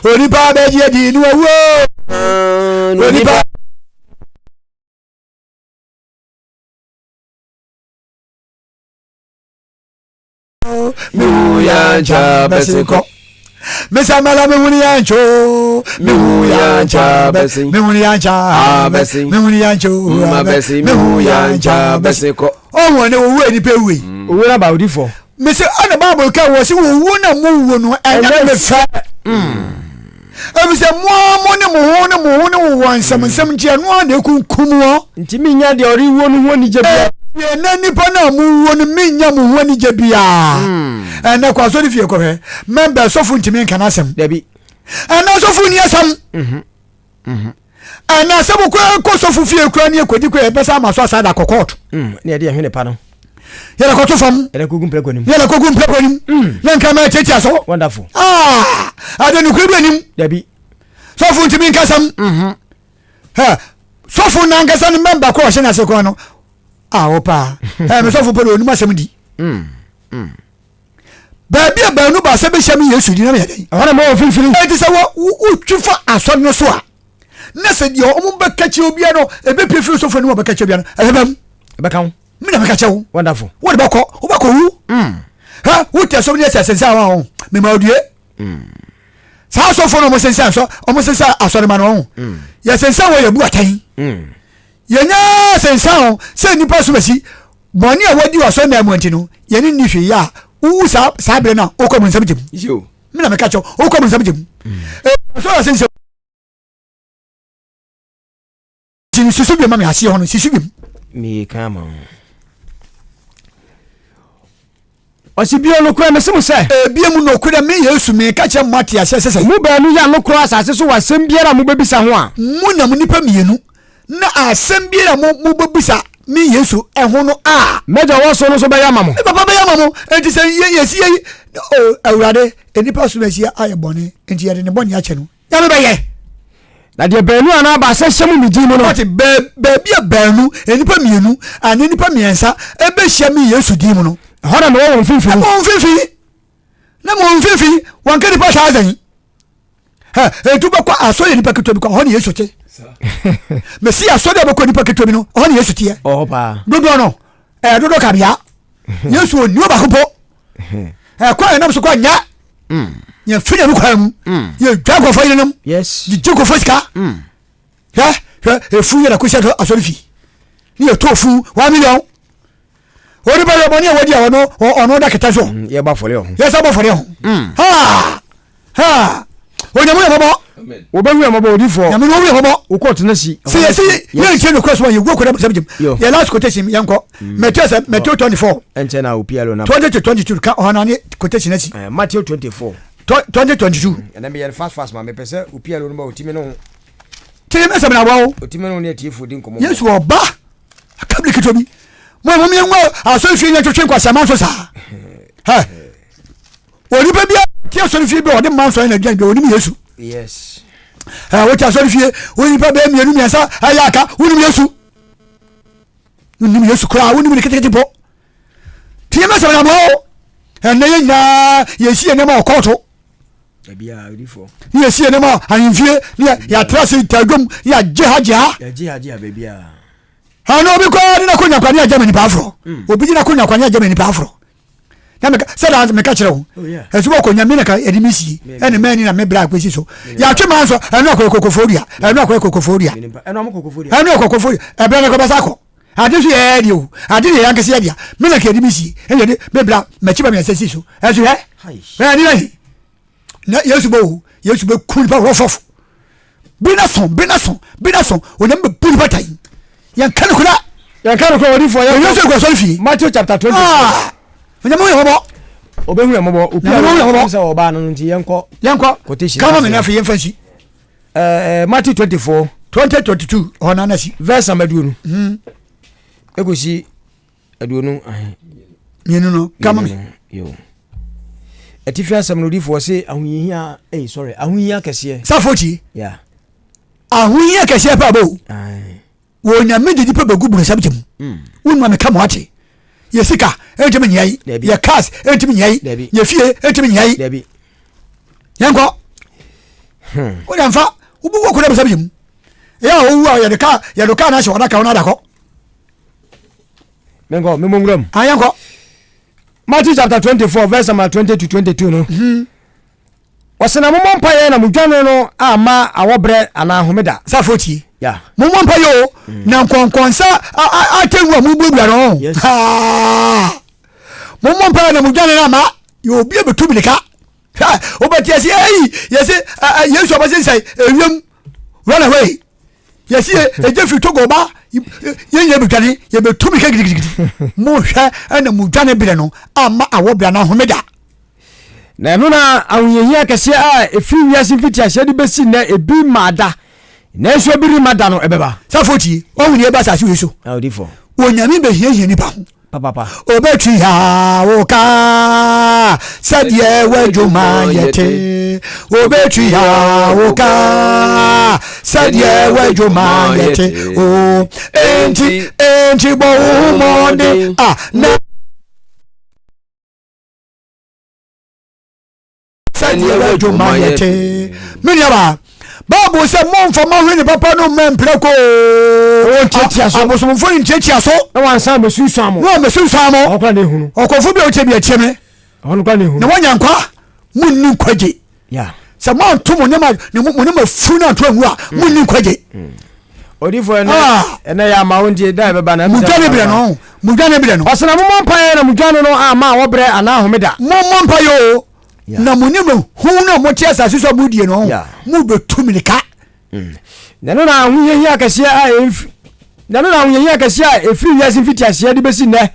Onipa bɛgye adi ne wawuo. Onipa. Mehu yancha bɛsi kɔ. Mesamala mehu yancho. Mehu yancha bɛsi. Mehu yancha bɛsi. Mehu yancho bɛsi. Mehu yancha bɛsi kɔ. Ɔwɔ ne owu nipa ewu yi. Mm. Owu na ba odi fɔ. Mese ɛna Bible ka wɔ se owu na mo wuo no ɛnyɛ me fɛ. Mm. Efisɛ mo ara mo ne mo ho ne mo ho ne wowɔ nsɛmnsɛm nti ɛno ara na ekunkum wɔn. Nti minnya deɛ ɔrewuo no ho anigye biara. Enti ɛnnɛ nnipa no a mowuo no mennya mo ho anigye biara. Ɛnnɛ kɔ asɔre fie kɔhwɛ mɛmba sɔfo ntumi nka n'asɛm. Dabi. Ɛnnɛ sɔfo nni asɛm. Ɛnnɛ asɛm kɔ kɔ sɔfo fie kura ne ekodi kɔ yɛbɛsa ama so asa da kɔ kɔɔto. Ne yɛde yɛn hwene pa no. Yɛde kɔto fam. Yɛde kɔgu mprako nim. Yɛde kɔgu mprako nim. Mm. Na nkraman atiatia so. Wonderful. Ah, ade nokura bi anim. Dabi. Sɔfo ntumi nkasam. Mm-hmm. Hɛ, sɔfo nankasa no mɛmba kɔ ɔhyɛ n'ase kwan no. Ah, wo paa. Hɛ, me sɔfo pɛ de onim asɛm di. Mm. Mm. Baabi a baanu baasa bɛhyia me Yesu di na meyɛ dɛn? Ɛhɔ na mewɔ mfimfini. Enti sɛ wotwi fa asɔre no so a, na sɛ deɛ wɔn bɛka kyerɛ obiara no, ɛbɛpie firi sɔfo no mu a ɔbɛka kyerɛ obiara no, ɛbɛba mu. Ɛbɛka wo. Me na meka kyɛ wo. Wonderful. Wode bɛkɔ, wobɛkɔ wu. Mm. Ha, wote asɔm ne ɛsɛ sensɛn wa ho. Mema odue. Mm. Saa asɔfo no ɔmo sensɛn sɔ, ɔmo sensɛn asɔre ma no ho. Mm. Yɛ sensɛn wɔ yɛ bu atɛn. Mm. Yɛnya sensɛn ho sɛ nnipa so bɛsi bɔne a wɔdi wɔ asɔre nan mu nti no, yɛne nni hwee yɛ a wowu saa saa bere no a wokɔ mu nsɛm gyem. Yo. Me na meka kyɛ wo, wokɔ mu nsɛm gyem. Mm. Eh, asɔre asensɛn Nti susu bi ma me aseɛ hɔ no susu bi. Meyɛ kan ama wo. Ɔsi bio nokorɛ mese mo sɛ. Ebia mu nokorɛ me Yesu meka kyerɛ mo ate aseɛ sɛ sɛ. Mo baanu yɛ anokorɔ asase so wɔ asɛm biara a mobɛbisa ho a. Mo nam nnipa mmienu na asɛm biara a mo mobɛbisa me Yesu ɛho no a. M'agya ɔwɔ soro no nso bɛyɛ ama mo. Me papa bɛyɛ ama mo. Enti sɛ yɛsi yɛ o Awurade nnipa som ahyia ayɛ bɔne nti yɛde ne bɔne akyɛ no. Nyame bɛyɛ. Na deɛ baanu anaa baasa hyia mu me din mu no. Ɔte baabi a baanu, nnipa mmienu anaa nnipa mmiɛnsa ɛbɛhyia me Yesu din mu no. Ɛhɔ na mewɔ wɔn mfimfini. Ɛwɔ wɔn mfimfini. Na mewɔ wɔn mfimfini. Wɔn ka nipa saa zɛn. Hɛ, etu bɛkɔ asɔre yɛ nipa ketewa bi kɔ, ɛhɔ na Yesu te. Mesi asɔre a bɛkɔ nipa ketewa bi no, ɛhɔ na Yesu teɛ. Ɔhɔ paa. Dodoɔ no, ɛyɛ dodoɔ kabea. Yesu ɔnni ɔbaako po. Ɛkɔ a yɛnam so kɔ nyɛ. Mm. Yɛmfi nyame kwan mu. Mm. Yɛdwa nkurɔfoɔ yerenom. Yes. Gyegye nkurɔfoɔ sika. Mm. Hwɛ hwɛ efu yɛ na kɔsi asɔre fi. Ne yɛtɔ fu 1 million. Onipa yɛ bɔne a wadi a ɔno ɔno da kɛtɛ so. Yɛbɔ afɔre ho. Yɛsɛ bɔ afɔre ho. Ha ha. Onyame yɛ mɔbɔ. Wɔbɛhu yɛ mɔbɔ odifoɔ. Nyame no yɛ mɔbɔ. Wokɔ tena si. Sɛ yɛsi yɛntie nokorɛ so a yɛwu akɔda bɔsam gyem. Yɛ last quotation yɛnkɔ. Matthew sɛ Matthew 24. Ɛnkyɛ na opi alo na. 20 to 22 ka ɔhɔ na ne quotation asi. Matthew 24. 20 22. Ɛnna meyɛ no fast fast ma mepɛ sɛ opi alo no ba otimi no ho. Tiri mɛsɛm na aboa wo. Otimi no ne atiefo di nkɔmmɔ. Yesu ɔba akabili ketewa bi. Mo a mo yɛn asɔre fie yɛn twetwe nkwasiama nso saa. Hɛ. Onipa bi a ɔte asɔre fie bi a ɔde mma nsɔre na aduane bi a onim Yesu. Yes. Ɛ wote asɔre fie wo nipa bɛyɛ mmienu mmiɛnsa ɛyɛ aka wonim Yesu. Wonim Yesu koraa wonim ne ketekete po. Tie mɛsɛm na mo ɛnɛ yɛ nyinaa yɛsi yɛ nneɛma wɔ kɔɔto. Ne yɛsi yɛ nneɛma ahemfie ne yɛatra ase ntadwom ne yɛagye ha gye ha. Ɛna obi koraa de n'akonnwa kwa ne yɛagya ma nipa aforɔ. Obi de n'akonnwa kwa ne yɛagya ma nipa aforɔ. Na meka sɛ daa meka kyerɛ wo ɛso wɔ kɔnya me na ka ɛde me sie ɛne mɛni na me bra akɔsi so yɛatwe maa nso ɛno akɔyɛ kokofoɔ dua ɛno akɔyɛ kokofoɔ dua ɛno akɔyɛ kokofoɔ dua ɛbrɛ no kɔbɛsa akɔ ade so yɛ ɛdeɛ o ade deɛ yɛankɛse yɛ dea me na ka ɛde me sie ɛne ɛde me bra makyi ba mmiɛnsa si so ɛso hɛ ɛne bɛhi na Yesu bɛ o Yesu bɛ ku nipa rɔfɔfo bi na so bi na so bi na so onyame bɛ bu nipa tan yɛn ka no kura yɛn ka no kura wɔdi fɔ yɛn Yesu kura sɔrɔ fie Matthew chapter 20 ah onyame yɛ mɔbɔ obehu yɛ mɔbɔ opi a wɔn sɛ ɔbaa no nti yɛn kɔ yɛn kɔ quotation kama mi na afei yɛn fa nsi ɛɛ Matthew 24 20 22 ɔhɔ na anasi verse number 20 ekosi 20 ahe mmienu no kama mi yo atifi asɛm no odifoɔ se ahohiahia eh sorry ahohia kɛseɛ safo tie yeah ahohia kɛseɛ paa bo wɔ nyame de nipa bɛgu buronsam gya mu wonua meka mo ate yɛ sika ɛntumi nyɛ yi yɛ cars ɛntumi nyɛ yi yɛ fie ɛntumi nyɛ yi yɛnkɔ wode mfa wobɛwu akɔda buronsam gya mu ɛyɛ a wowu a yɛde kaa yɛde kaa no ahyɛ wadaka wo no adakɔ menkɔ memmɔ nwura mu ah yɛnkɔ Matthew chapter 24 verse number 20 to 22 no ɔsɛ na mommɔ mpaeɛ na modwane no amma awɔberɛ anaa homeda safo tie yeah. mommɔ mpaeɛ o na nkɔnkɔnsa atɛngu a mobuabua no Yes. mommɔ mpaeɛ na modwane no ama yɛ obi a bɛtu mirika wobɛte ase ei yɛse Yesu abɛsensɛn ewiem run away yɛsi ɛgye firi Togo ba yɛnyɛ bɛdwane yɛbɛtu mirika gidigidigidi mohwɛ ɛna modwane berɛ no amma awɔ berɛ anaa homeda na ɛno na ahohiahia kɛseɛ a ɛfiri wiase mfitiaseɛ de bɛsi nnɛ ebi mmaa da nanso ebi remma da no ɛbɛba safo tie ɔhu ne ɛba asase wei so na odifoɔ Onyame bɛhiahia nipa ho papapa Obetua wo ka sɛdeɛ w'adwuma yɛ te. Obetua wo ka sɛdeɛ w'adwuma yɛ te. O enti enti bɔ wo ho mmɔden a na. Sɛdeɛ w'adwuma yɛ te. Me nuabaa, Bible sɛ momfa mo ahwene papa no mma mprako. Wɔntiatia so. Abosomfo no ntiatia so. Na wɔansan ammɛsunsuan mo. Na wɔammɛsunsuan mo. Ɛhɔ koraa na ehunu. Ɔkɔmfo bi a ɔkyɛ bi atie me. Ɛhɔ no koraa na ehunu. Na wɔanya nkwa. Munni nkwagye. Yeah. Sɛ moanto mo nneɛma ne mo nneɛma funu no anto angu a, mm. munni nkwagye. Mm. Odifo ɛnɛ ah. ɛnɛ yɛ ama wo nti da ɛbɛba na. Mudwane berɛ no. Mudwane berɛ no. Ɔsena mommɔ mpaeɛ na mudwane no ama a wɔbrɛ anaa homeda. Mommɔ mpaeɛ o. Na mo ne mo hu no a mote asase so a modie no, mobɛtu mirika. Mm. Na ɛno na ahohiahia akɛseɛ a ɛmfi na ɛno na ahohiahia akɛseɛ a ɛfiri wiase mfitiaseɛ de bɛsi nnɛ,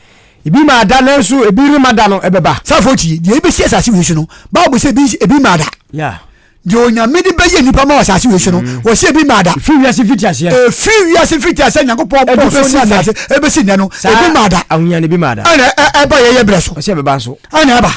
ebi maa da nanso ebi remma da no ɛbɛba. Saafo tie, deɛ ɛbɛsi asase wei so no, Bible sɛ ebi ebi maa da. Yeah. Deɛ Onyame de bɛyɛ nnipa ma wɔ asase wei so no, mm. wɔsɛ ebi maa da. Ɛfiri wiase mfitiaseɛ. Ɛfiri wiase mfitiaseɛ Nyankopɔn bɔɔ so ne asase ɛbɛsi nnɛ no, ebi maa da. Ahohia no ebi maa da. Ɛna ɛba yɛyɛ berɛ so. Ɔsɛ ɛbɛba nso. Ɛna ɛba.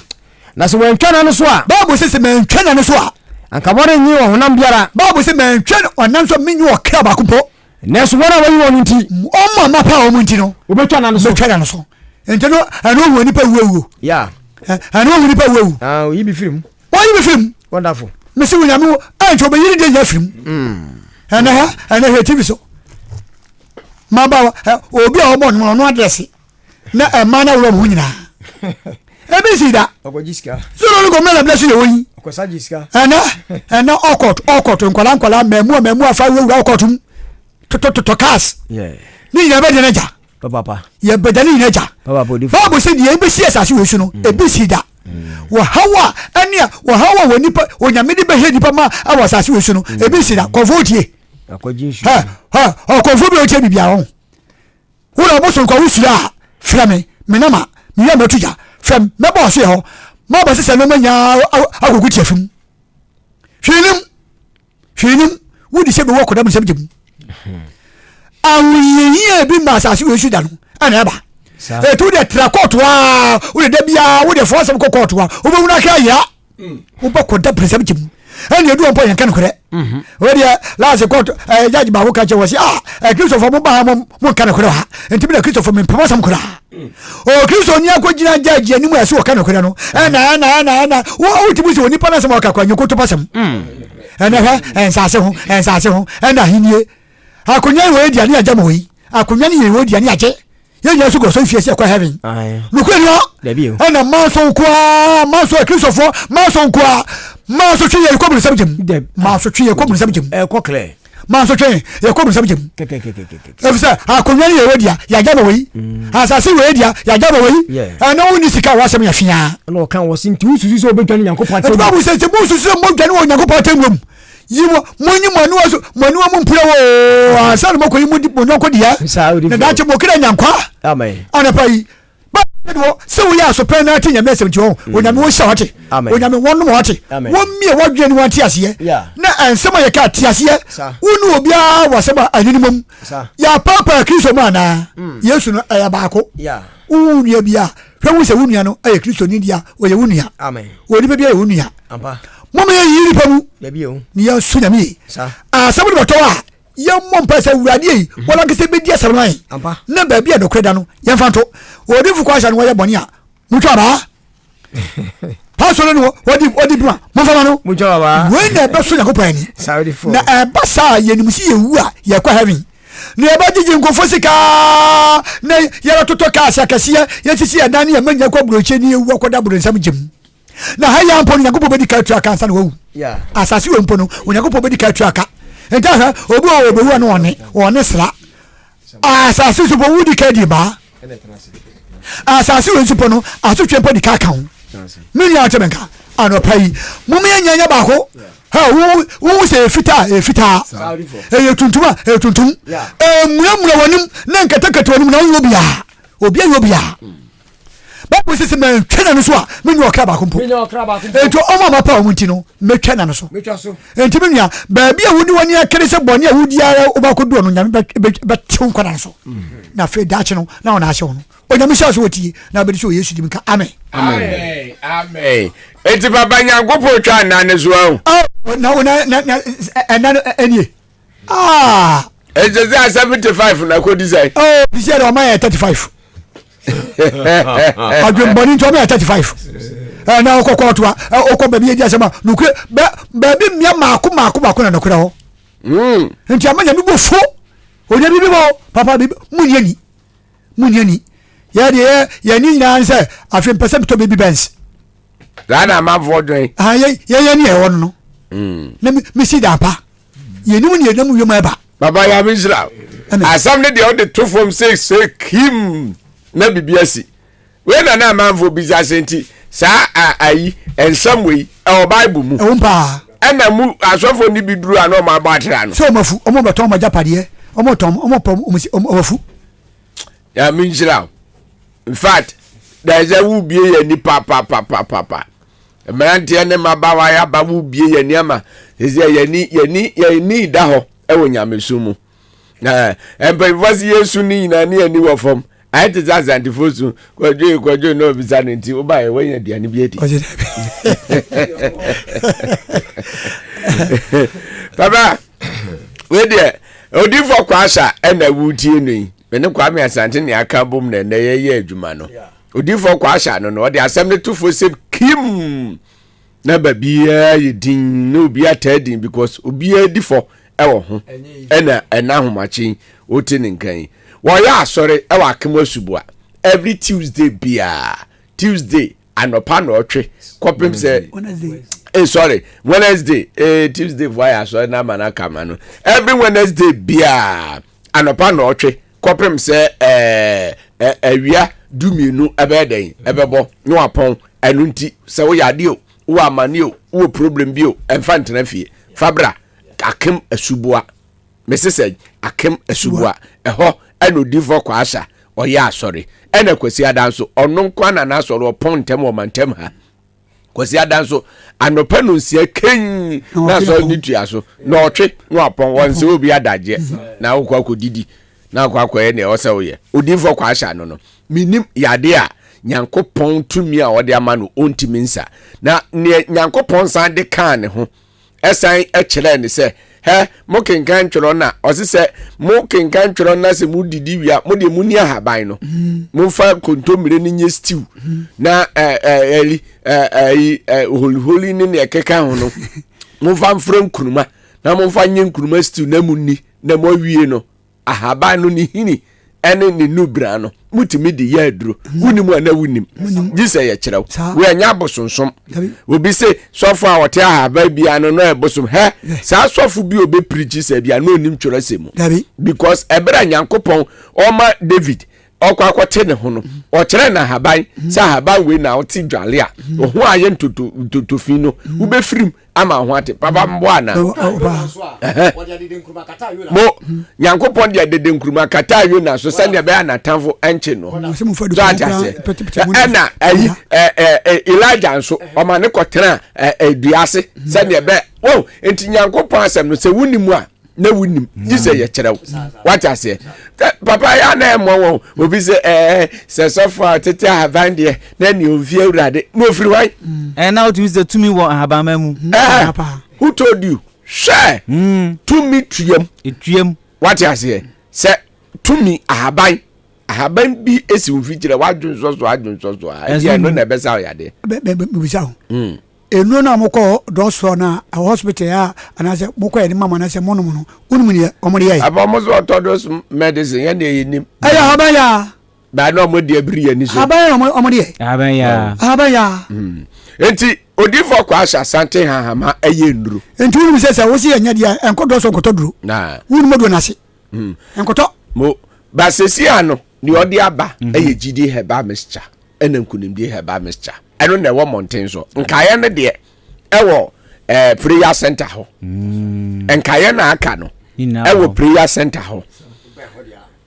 Na sɛ wɔantwa n'ano so a. Bible se, sɛ mantwa n'ano so a. Anka wɔrennye ɔhonam biara. Bible se, mantwa ɔnam so a mennye ɔkra baako mpo. Nanso wɔn a wɔayi wɔn no nti. Wɔn a mapa wɔn nti no. Wɔbɛtwa n'ano so. Wɔbɛtwa n'ano so. Nti no, ɛno ohu nipa wu awuo. Yeah. Ɛno ohu nipa wu awu. Ah, oyi bi firi mu. Oyi bi firi mu. Wonderful. Mesi wo nyame wo, ɛnkyɛ ɔbɛyi ne deɛ nyɛ firi mu. Ɛnɛ ha, ɛnɛ hwɛ TV so. Maba, obi a ɔbɔ nnwom no, ɔno adrɛse. na ɛma no aworɔ mo ho nyinaa ebi si da soro no kɔmɛ na bilasi yɛ wɔyi ɛnɛ ɛnɛ ɔkɔt ɔkɔt nkɔla nkɔla mɛmu a mɛmu afa wurawura ɔkɔt mu totɔtotɔ cars ne nyinaa bɛ deɛ gya yɛ bɛ gya ne nyinaa gya baabu sɛ deɛ ebesi asase wɔ esu no mm. ebi si da mm. wɔhaw a ɛne a wɔhaw a wɔ nipa onyame de bɛhwɛ nipa ma ɛwɔ asase wɔ esu no mm. ebi si da kɔnfo tie ɛ ɛ ɔkɔnfo bi a ɔtie bibi ahɔ. Wo na ɔbosom kɔ wo sua a, frɛ me, me na ma me wia mɛto gya, frɛ me, mɛbɔ ɔsoɛ hɔ, ma ɔbɛsesa nneɛma nyinaa agogo tiafi mu. Hwee nim, hwee nim, wodi sɛ bɛwu akɔda mu nsɛm gye mu. Ahohiahia bi ma asase wei so da no ɛna ɛba. Ɛtu deɛ tra kɔɔto a, wode da biara wode fo asɛm kɔ kɔɔto a, wobɛhunu ahwɛ ayera. Wobɛkɔda bonsam gye mu. Ɛna edu wɔn mpo yɛn ka nokorɛ. Mhm. Wei deɛ laase kɔɔto ɛɛ judge baako ka kyerɛ wɔ si ah ɛɛ kristofo mo ba ha mo mo nka nokorɛ wɔ ha nti mi na kristofo mi mpɛ mo asɛm koraa. Mm. O kristo ni akɔ gyina judge anim a ɛsɛ wɔka nokorɛ no ɛna ɛna ɛna ɛna wo wo ti mu sɛ onipa n'asɛm a ɔka kora nyɛ kotopa asɛm. Mm. Ɛna hwɛ ɛnsaase ho ɛnsaase ho ɛna ahennie akonnwa yi wɔ edi ane agya ma wɔ yi akonnwa no yɛ wɔ edi ane agye. Yɛn nyinaa nso kɔ sɔre fie sɛ ɛkɔ heaven. Nokorɛ ni hɔ. Ɛna mmaa nso nkoa, mmaa nso akristofoɔ, mmaa nso nkoa, mmaa nso twe yɛ kɔ bunsam gyam. Mmaa nso twe yɛ kɔ bunsam gyam. Ɛkɔ klɛ. Mmaa nso twe yɛ kɔ bunsam gyam. Efisɛ akonnwa no yɛ wɔ dea, yɛagya ma wɔ yi. Mm. Asase wɔ yɛ dea, yɛagya ma wɔ yi. Ɛna wo ni sika wɔ asɛm yɛ fia. Ɛna ɔka wɔ se nti wosusu sɛ wobɛdwane Nyankopɔn atemmuo. Ɛti baabu sɛ nti wosusu sɛ mobɛdwane wɔ Nyankopɔn atemmuo mu. Yi mo, monyi mo aniwa so, mo aniwa mu mpira wɔ ansa na mokɔyi mo mo yɔnko deɛ. Na daakye mo kra nya nkwa. Anapa yi, wɔ sɛ woyɛ asopɛn na ate nyame asɛm nti hɔ mm. onyame wo hyɛ wate onyame wɔnom wate wɔmmie wɔdwene ne wɔate aseɛ na ɛnsɛm a yɛka te aseɛ wo ne obiara wɔ asɛm a anini mom yɛapaapaa kristo mu anaa mm. yesu no ɛyɛ baako wowo nua bi a hwɛ hu sɛ wo nua no ɛyɛ kristoni deɛ a ɔyɛ wo nua wɔ nipa bi ayɛ wo nua moma yɛyiyi nipa mu ne yɛnso nyame yi asɛm no bɛtɔ a yɛmmɔ mpa sɛ awurade yi mhm. wɔn ankasa bɛdi asɛm no ayɛ na baabi a nokorɛ da no yɛmfa nto ɔdifo kɔ ahyɛ no wɔyɛ bɔne a motwa abaa pastor no wɔdi wɔdi bima momfa ma no wei na ɛbɛso nyankopɔn ani na ɛba saa yɛnim sɛ yɛwu a yɛkɔ heaven na yɛbɛgyegye nkurɔfoɔ sika na yɛbɛtotɔ cars akɛseɛ yɛsisi ɛdan ne yɛma nya kɔ aburokyi ne yɛwu akɔda boronsam gyem na ha yɛ mpo no nyankopɔn bɛdi ka atua ka ansa na wawu asase wɔ mpo no onyankopɔn bɛdi ka atua ka nti ahwɛ obi wɔ ɔbɛwu a na ɔne ɔne sra asase so po wodi ka di maa asase wɔ nso po no asotwe mpo di ka ka ho me nua ɔte menka anɔpa yi mom yɛ nyanya baako wohu sɛ ɛyɛ fitaa ɛyɛ fitaa ɛyɛ tuntum a ɛyɛ tuntum ɛmuramura w'anim na nkatakata w'anim na wonyɛ obiara obiara nyɛ obiara bible sɛ sɛ mantwa na no so a menya ɔkra baako mpo enti ɔma mapa ɔmo nti no mɛtwa na no so enti me nua baabi a wodi w'ani akere sɛ bɔne a wodi ara wobɛkɔdoɔ no nyame bɛtew nkwa na no so mm. na afei daakye no na ɔna ahyɛ wo no onyame hyɛ so wɔtie na wobɛdi sɛ wɔ yesu dim ka amen amen amen enti papa nyankopɔn twa nna ne so ahu oh, na na ɛna no ɛnie Ah. Ɛsɛ sɛ 75 na kɔdi sɛ. Oh, this year ɔma yɛ 35. Adwembɔne nti ɔma yɛ 35. Ɛna ɔkɔ kɔɔto a ɔkɔ baabi edi asɛm a nokure baabi mmea maako maako maako na nokure hɔ. Nti ama Nyame bo fu. Onya bibi bɔ papa bibi mu nyɛ ni. Mu nyɛ ni. Yɛ deɛ yɛ yɛ ni nyinaa nsɛ afei mpɛ sɛ metɔ baby Benz. Saa na amanfoɔ dwen. Ah yɛ yɛ yɛ ni ɛwɔ no no. Na mi mi si dan pa. Yɛ nim ni yɛ nam wiem ɛba. Papa Nyame nhyira wo. Asɛm no deɛ wode to fam sɛ sɛ kim na biribi asi. Wei na na amanfoɔ bisa sɛ nti saa ayi nsɛm wei ɛwɔ Bible mu. Ɛwom paa. Ɛna mu asɔfoɔ no bi duru a na wɔn abɔ atra no. Sɛ wɔn afu, wɔn bɛtɔn wɔn agyapadeɛ, wɔn tɔn, wɔn pɛ wɔn si, wɔn afu. Nyame nhyira wo. In fact, there is a wobie yɛ ani papapapapa. Mmeranteɛ ne mmabaawa yɛaba wobie yɛ ani ama sɛ yɛni yɛni yɛni da hɔ ɛwɔ nyamesom mu. Na mpanyinfoɔ se yɛsu ne nyinaa ne ani wɔ fam. Ayɛ te sɛ Asantefoɔ su kwadwo kwadwo na obisa no nti wobaeɛ woanya aduane bi adi. Papa wei deɛ odiifoɔ Kwasa ɛna wotie no yi me ne Kwame Asante ne aka bom na ɛnɛ yɛyɛ adwuma no. Odiifoɔ Kwasa no no ɔde asɛm no to fo sɛ kim na baabiara yɛ din na obiara taa din because obiara di fɔ ɛwɔ ho ɛna ɛna ahomakye yi wote ne nka yi wɔyɛ asɔre ɛwɔ akem asuboa every Tuesday biara Tuesday anɔpa na ɔtwe kɔpem sɛ eh sorry Wednesday eh Tuesday fo ayɛ asɔre na ama no aka ma no every Wednesday biara anɔpa na ɔtwe kɔpem sɛ ɛɛ awia dumienu ɛbɛyɛ dɛn ɛbɛbɔ na wapɔn ɛno nti sɛ woyɛ adeɛ o wowɔ amane o wowɔ problem bi o ɛmfa ntena fie fa bra akem asuboa mese sɛ akem asuboa ɛhɔ ɛna odifoɔ kwaasa ɔyɛ asɔre ɛna kwasi ada nso ɔno nko na n'asɔre ɔpɔn ntɛm wɔ mantam ha Kwasi ada nso anɔpa no nsia kɛn na asɔre ne tua so na ɔtwe na wapɔn wɔn sɛ obi adagyeɛ na wokɔ akɔdidi na akɔ akɔyɛ nea ɛwɔ sɛ woyɛ odiifoɔ kɔ ahyɛ ano no menim yade a nyankopɔn tumi a ɔde ama no ɔntumi nsa na nea nyankopɔn san de kaa ne ho ɛsan kyerɛɛ no sɛ, Hɛ, mo kenkan twerɛ no a, ɔse sɛ mo kenkan twerɛ no na sɛ mo didi wie a, mo deɛ mo ni ahaban no, mo nfa kontommire no nyɛ stew na ɛyi ɛyi holiholi ne nea ɛkeka ho no, mo nfa mfra nkuruma na mo nfa nyɛ nkuruma stew na mo ni na mo awie no. Ahaban no ne hini ne ne nubran no mutumi de yɛ aduro. Wonim a na wonim. Gye sɛ yɛkyerɛ wo. Woanya abosonsom. Obi se sɔfo a ɔte ahaban bi ano no ɛbosom. Hɛ, saa sɔfo bi obɛpirikyi sɛ bi a na onim twerɛsɛm mu. Because ɛberɛ a Nyankopɔn ɔma David ɔkɔ akɔte ne ho no, ɔkyerɛ no ahaban sɛ ahaban wei na wote dwale a, ɔho ayɛ ntotofi no, wobɛfirim ama ho ate papa mboa ana mo nyankopɔn deɛ dede nkuruma kataa yona so sɛdeɛ ɛbɛyɛ n'atamfo ɛnkye no so ate aseɛ ɛna ayi elijah nso ɔma ne kɔtena dua ase sɛdeɛ ɛbɛyɛ wɔn nti nyankopɔn asɛm no sɛ wonim a na wonim gye sɛ yɛkyerɛ wo wate aseɛ papa yɛ ana ɛmmɔ wɔn obi sɛ ɛɛ sɛ sɔfo a tete ahaban deɛ na nea ɔmfi awurade na ɔfiri hwan ɛɛ na wotumi sɛ tumi wɔ ahabanma mu ɛɛ who told you hwɛ hmm. tumi tuam etuam wate aseɛ sɛ tumi ahaban ahaban bi esi wo mfikyerɛ wadwonsɔ so adwonsɔ so a ɛdeɛ ɛno na ɛbɛsa ɔyadeɛ bɛbisa ho hmm. Nnuro no a mokɔ drugstore no a, hospital a, anaasɛ mokɔ yɛde ma mo anaasɛ monom no, wonim deɛ wɔde yɛe? Aba wɔn so orthodox medicine yɛn deɛ yɛnim. Ɛyɛ ahaban yaa. Baa na wɔn de abiri yɛn ani so. Ahaban yɛ na wɔn de yɛ. Ahaban yaa. Ahaban yaa. Hmm. Nti odifo kɔ ahyɛ asante hahama ɛyɛ nnuro. Nti wonim sɛ sɛ wosi yɛ nyɛ deɛ ɛnkɔ drugstore nkɔtɔ duro. Wonim aduro n'ase. Hmm. Nkɔtɔ. Mo basesi ano deɛ ɔde aba mhm. ɛyɛ gyidie herbal mixture. ɛna nkunimdie herbal mixture ɛno na ɛwɔ mmɔnten so nkaeɛ no deɛ ɛwɔ ɛɛ prayer center hɔ mm. nkaeɛ na aka no ɛwɔ prayer center hɔ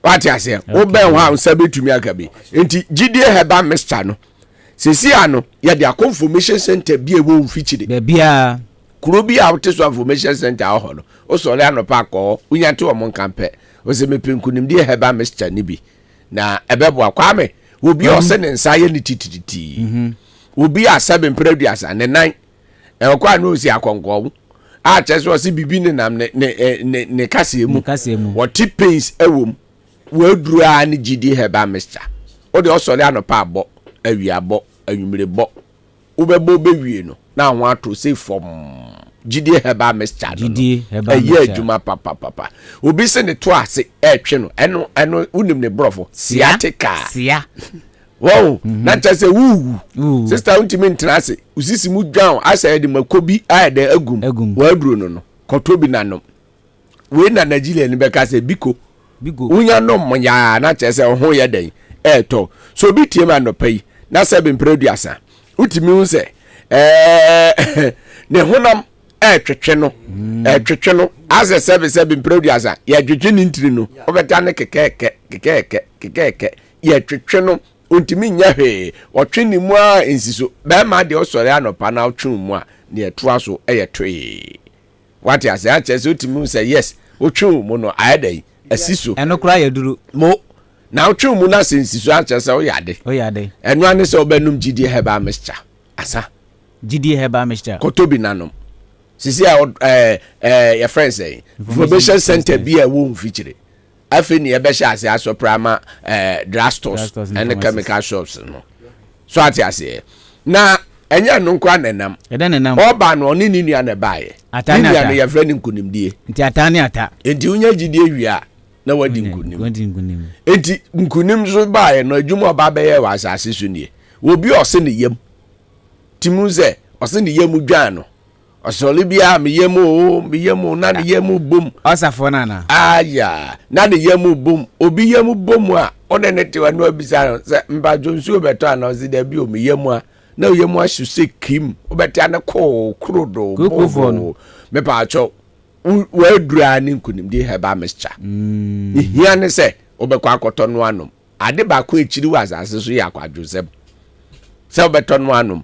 wate aseɛ wobɛn hɔ a nsa bɛtumi aka bi nti gyidie herbal mixture no sisi ano yɛde akɔ information center bi a ɛwɔ mfikyire baabiara kuro bi a wote so information center wɔ hɔ no wosɔre anɔpa akɔ hɔ wonya te wɔn nka mpɛ wosɛ mepɛ nkunimdie herbal mixture no bi na ɛbɛboa kwame obi a ɔsɛ ne nsa yɛ ne titiritii mhm. obi a sɛbe mpere aduasa ne nan ɛkɔ a na ɔsi akɔnkɔn a kyerɛ sɛ ɔsɛ biribi nenam ne ne ne ne kaseɛ mu wɔte pains ɛwɔ mu wɔaduru a ne gyidi herbal mixture wode ɔsɔre anɔpa abɔ awia bɔ anwummere bɔ wobɛbɔ bɛwie no na ho ato sɛ fam. Gyidie herbal mixture no no. Gyidie herbal Ɛyɛ mixture. adwuma papapapa. Obi se ne to ase ɛretwe no, ɛno ɛno wonim ne borɔfo, Sia. sciatica. Sia. Wɔn na kyerɛ sɛ wuwu. Wuwu. Sista wontumi ntena ase, osisi mu dwan asɛ yɛde mako bi ayɛ dɛ agum. Agum. Wɔaduro no no, kɔtɔ bi na nom. Wei na Nigeria ni bɛka sɛ biko. Biko. Wonya nom yaa na kyerɛ sɛ wo ho yɛ dɛn ɛɛtɔ. So obi tie ma anɔpa yi na sɛ bempere aduasa wotumi hu sɛ ɛɛ ne honam ɛɛtwetwe no ɛɛtwetwe no asɛ sɛbe sɛbe mpere aduasa yɛtwetwe ne ntiri no wobɛta ne kekɛɛkɛ kekɛɛkɛ kekɛɛkɛ yɛtwetwe no ontumi nyɛ hwee ɔtwe ne mu a nsi so bɛrima deɛ ɔsɔre anɔpa na ɔtwe mu a deɛ ɛtoa so ɛyɛ twee. Wate ase? Akyerɛ sɛ wotumi hu sɛ yes, wotwe wo mu no ayɛ dɛn? Asi so. Ɛno koraa yɛ duru. Mo, na wotwe wo mu no asɛ nsi so akyerɛ sɛ woyɛ ade. Woyɛ ade. Ɛno ara ne sɛ wobɛnom Gyidie Herbal Mixture. Asa. Gyidie Herbal Mixture. Kɔtɔ bi na nom. Sisi a ɛɛ ɛɛ yɛfrɛ no sɛn? Information center bi a ɛwɔ mfikyire. Afei ne yɛbɛhyɛ ase asɔpra ama eh, drugstores ne chemical shops no. So ate aseɛ. Na ɛnyɛ ɛno nko na ɛnam. Ɛdɛn na ɛnam? Ɔba no ɔne ne nua na ɛbaeɛ. Ata ne ata. Ne nua no yɛfrɛ no nkonimdie. Nti ata ne ata. Nti wonya gyidie wie a na wadi nkonim. Wadi nkonim. Nti nkonim nso baeɛ no adwuma ɔba bɛyɛ wɔ asase so nie. Obi ɔse ne yam. Timu sɛ ɔse ne yam dwan no. Ɔsɔre biara me yam oo, me yam oo, na ne yam bom. Ɔsafoɔ no anaa? Aya, na ne yam bom. Obi yam bom a, ɔne ne te hɔ na wabisa no sɛ, mpatsɔ nsuo bɛtɔ anaa? Ɔse dabi o, me yam a. Na yam ahye sɛ kim. Wobɛte ano koo, korodoo, Kokofoɔ no. booboo. Mepaakyɛw, w'aduru ara ne nkunimdie herbal mixture. Ne hia ne sɛ wobɛkɔ akɔtɔ no anom. Ade baako a ɛkyiri wɔ asase so yɛ akwadwosɛm. Sɛ wobɛtɔ no anom,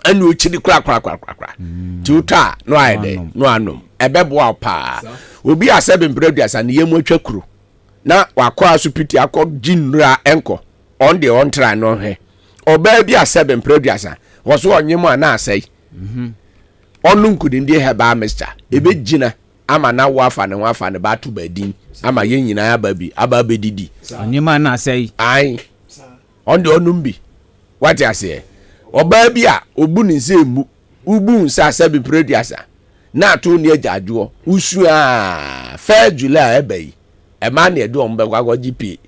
ɛna ɔkyiri korakorakorakora. Mm. Nti wotɔ a na wayɛ dɛ na wanom. Ɛbɛboa wo paa. Obi a sɛbe mprɛ aduasa ne yam atwa kuro na wakɔ asopiti akɔ gye nnura ɛnkɔ ɔn deɛ ɔntra no ɔhwɛ. Ɔbaa bi a sɛbe mprɛ aduasa wɔ so ɔnyem a na asɛe. Mhm. Ɔno nkunimdie herbal mixture ɛbɛgyina ama n'awo afa ne ho afa ne ba ato ba din ama yɛn nyinaa aba bi aba abɛdidi. Nneɛma na asɛe. Ae. Ɔno deɛ ɔnom bi. Wate aseɛ? Ɔbaa bi a ɔbu ne nsa emu, wobu wo nsa sɛ bepere aduasa na ato ne agyaadwoɔ, wosu a first July a ɛba yi, ɛmaa ne ɛde wɔn bɛkɔ akɔgye pie.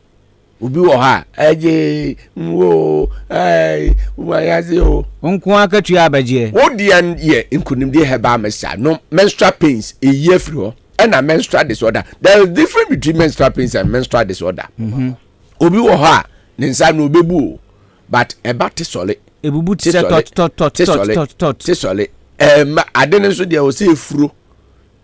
Obi wɔ hɔ a, ɛgye nwo ɛɛ wayase o. Wo nko ara akatua abɛgyeɛ. Wo deɛ yɛ nkunimdie herbal mixture nom menstrual pains eyi afiri hɔ ɛna menstrual disorder there is difference between menstrual pains and menstrual disorder. Mm -hmm. Obi wɔ hɔ a ne nsa no obebu o but ɛba te sɔle. Ebubu te sɛ tɔt tɔt tɔt tɔt tɔt. Te sɔle ɛɛma ade no nso deɛ ɔsɛ efuro.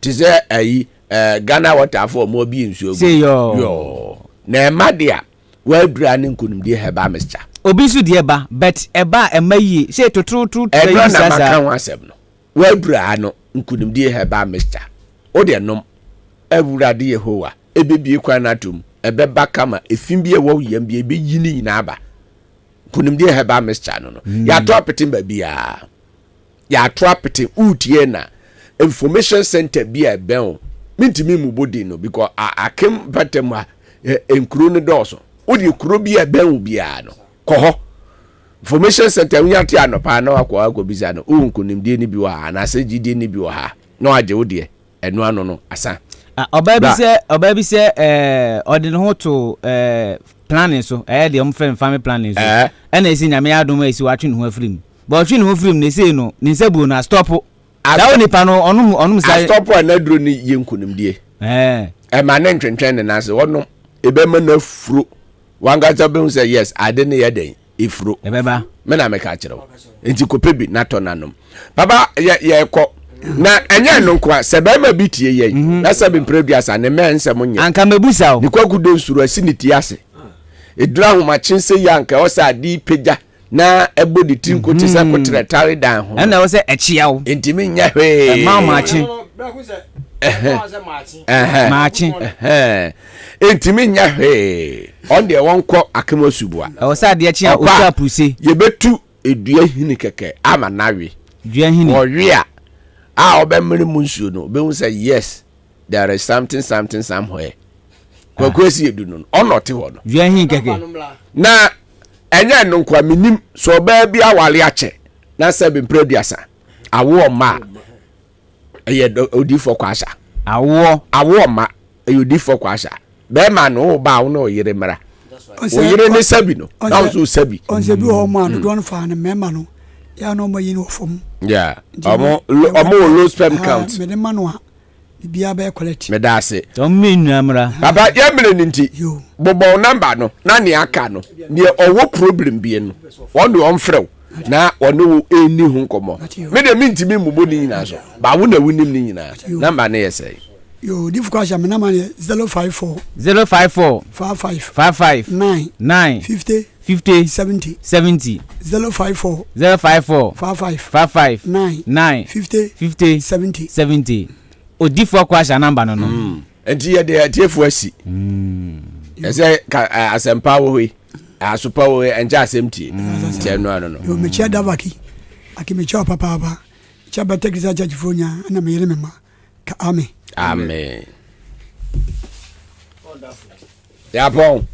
Te sɛ ayi eh, Ghana water fo ɔmo abie nsuo agu. Say yɔɔ. Yɔɔ. Na ɛma de a, w'adura ne nkonimdie herbal mixture. Obi nso deɛ ba, but ɛba a ɛma yie. Say totorotoro Ɛno ayi na saa maka saa. ho asɛm no. W'adura ano nkonimdie herbal mixture. Wo deɛ nom. Awurade Yehowa, ɛbɛbie kwan no atom. Ɛbɛba kama. Efi bi a ɛwɔ wo yam bi a, ɛbɛyi ne nyinaa aba. Nkonimdie herbal mixture no no. Yɛato apete baabiara. Yɛato apete woretie na information center bi a ɛbɛn wo mentumi mmobɔ din no because akem mpɛtɛ mu a nkuro no dɔɔso wodeɛ kuro bi a ɛbɛn wo biara no kɔ hɔ information center wonya te anɔpa na wakɔ akɔbisa no wowɔ nkonimdie no bi wɔ ha anaasɛ gyidie no bi wɔ ha na wagye wo deɛ ɛno ano no asa. Ah, ɔbaa bi sɛ ɔbaa bi sɛ ɛɛ ɔde ne ho to ɛɛ planning so ɛyɛ deɛ wɔn fɛ no family planning so ɛna esi nyame adom a esi watwe ne ho afiri mu bɔn ɔtwe ne ho firi mu na esi no ne nsa buo no astɔpo saa onipa no ɔnom ɔnom saa astɔpo a n'aduro no yɛ nkunimdie ɛɛ ɛma ne ntwentwɛn ne nan ase ɔnom ebɛma n'afuro wankasa bɛhu sɛ yes ade no yɛ dɛn efuro. Ɛbɛba. Me na meka kyerɛ wo. Nti kɔpɛ bi na tɔ na nom. Papa yɛ yɛkɔ. Na ɛnyɛ ɛno nko a sɛ bɛrima bi tie yɛn mhm. na sɛ bempere duasa ne mmɛn nsɛm nyɛ. Anka mɛbusa o. Ne kwaku do nsuro asi ne ti ase. Eduru ahomakye sɛ yi anka ɛwɔ sɛ ade pagya na ɛbɔ ne tiri nko te sɛ mhm. koterɛ tare dan ho. Ɛna ɛwɔ sɛ ɛkyea wo. Ntumi nyɛ hwee. Ɛma maakye. Maakye. Ntumi nyɛ hwee. Ɔn deɛ wɔnkɔ akem asuboa. Ɛwɔ sɛ adeɛ kye a Ɔkɔ ɔtu a, apuruse. yɛbɛtu dua hini kɛkɛ ama no awe. Dua hini. Ɔwe a, a ɔbɛmene mu nsuo no, ɔbɛhu sɛ yes, there is something something somewhere. Kwaku asi edu no no, ɔna ɔte hɔ no. Dua hini kɛkɛ. Na ɛnyɛ ɛno nko a, menim sɛ ɔbaa bi aware akyɛ na sɛ bempere aduasa, awo ɔma a, Ɛyɛ odiifoɔ Kwasha. Awoɔ. Awoɔ mma ɛyɛ odiifoɔ Kwasha. Bɛrima no wo ba a wo ne ɔyere mmra. Wo yere ne sabi no na wo nso sabi. Ɔnsɛ bi wɔ hɔ mu a dodoɔ no fa no mmarima no yɛ a na ɔmo ayi no wɔ fam. Yeah. Ɔmo ɔmo wɔ low sperm count. Mede ma no a biribiara bɛyɛ correct. Meda ase. Ɔmo mmienu mmra. Papa yɛ mmerɛ no nti bobɔ wo number no na nea aka no deɛ ɔwɔ problem bie no wɔn de ɔmfrɛ wo na ɔne wo ɛnni ho nkɔmmɔ. Me deɛ mentumi mmobɔ ne nyinaa so ba wo na wonim ne nyinaa. Number no yɛ sɛn? Yo, difo kwa hyɛ me number no yɛ 054. 054. 55. 55. 9. 9. 50. 50. 70. 70. 054. 054. 55. 55. 9. 9. 50. 50. 70. 70. Odifoɔ kwa hyɛ namba no no. Nti yɛde atiefoɔ asi. Ɛsɛ ka asɛmpa wɔ hɔ yi, asopa wɔ hɔ yi, ɛnkyɛ asɛm tie. Nti ɛno ano no. Yo, mekyia Davaki. Aki mekyia wo papaapa. Mekyia Bɛtɛ Christian Church foɔ nyinaa ɛna me yere me mma. Ka amen. Amen. Yapɔn.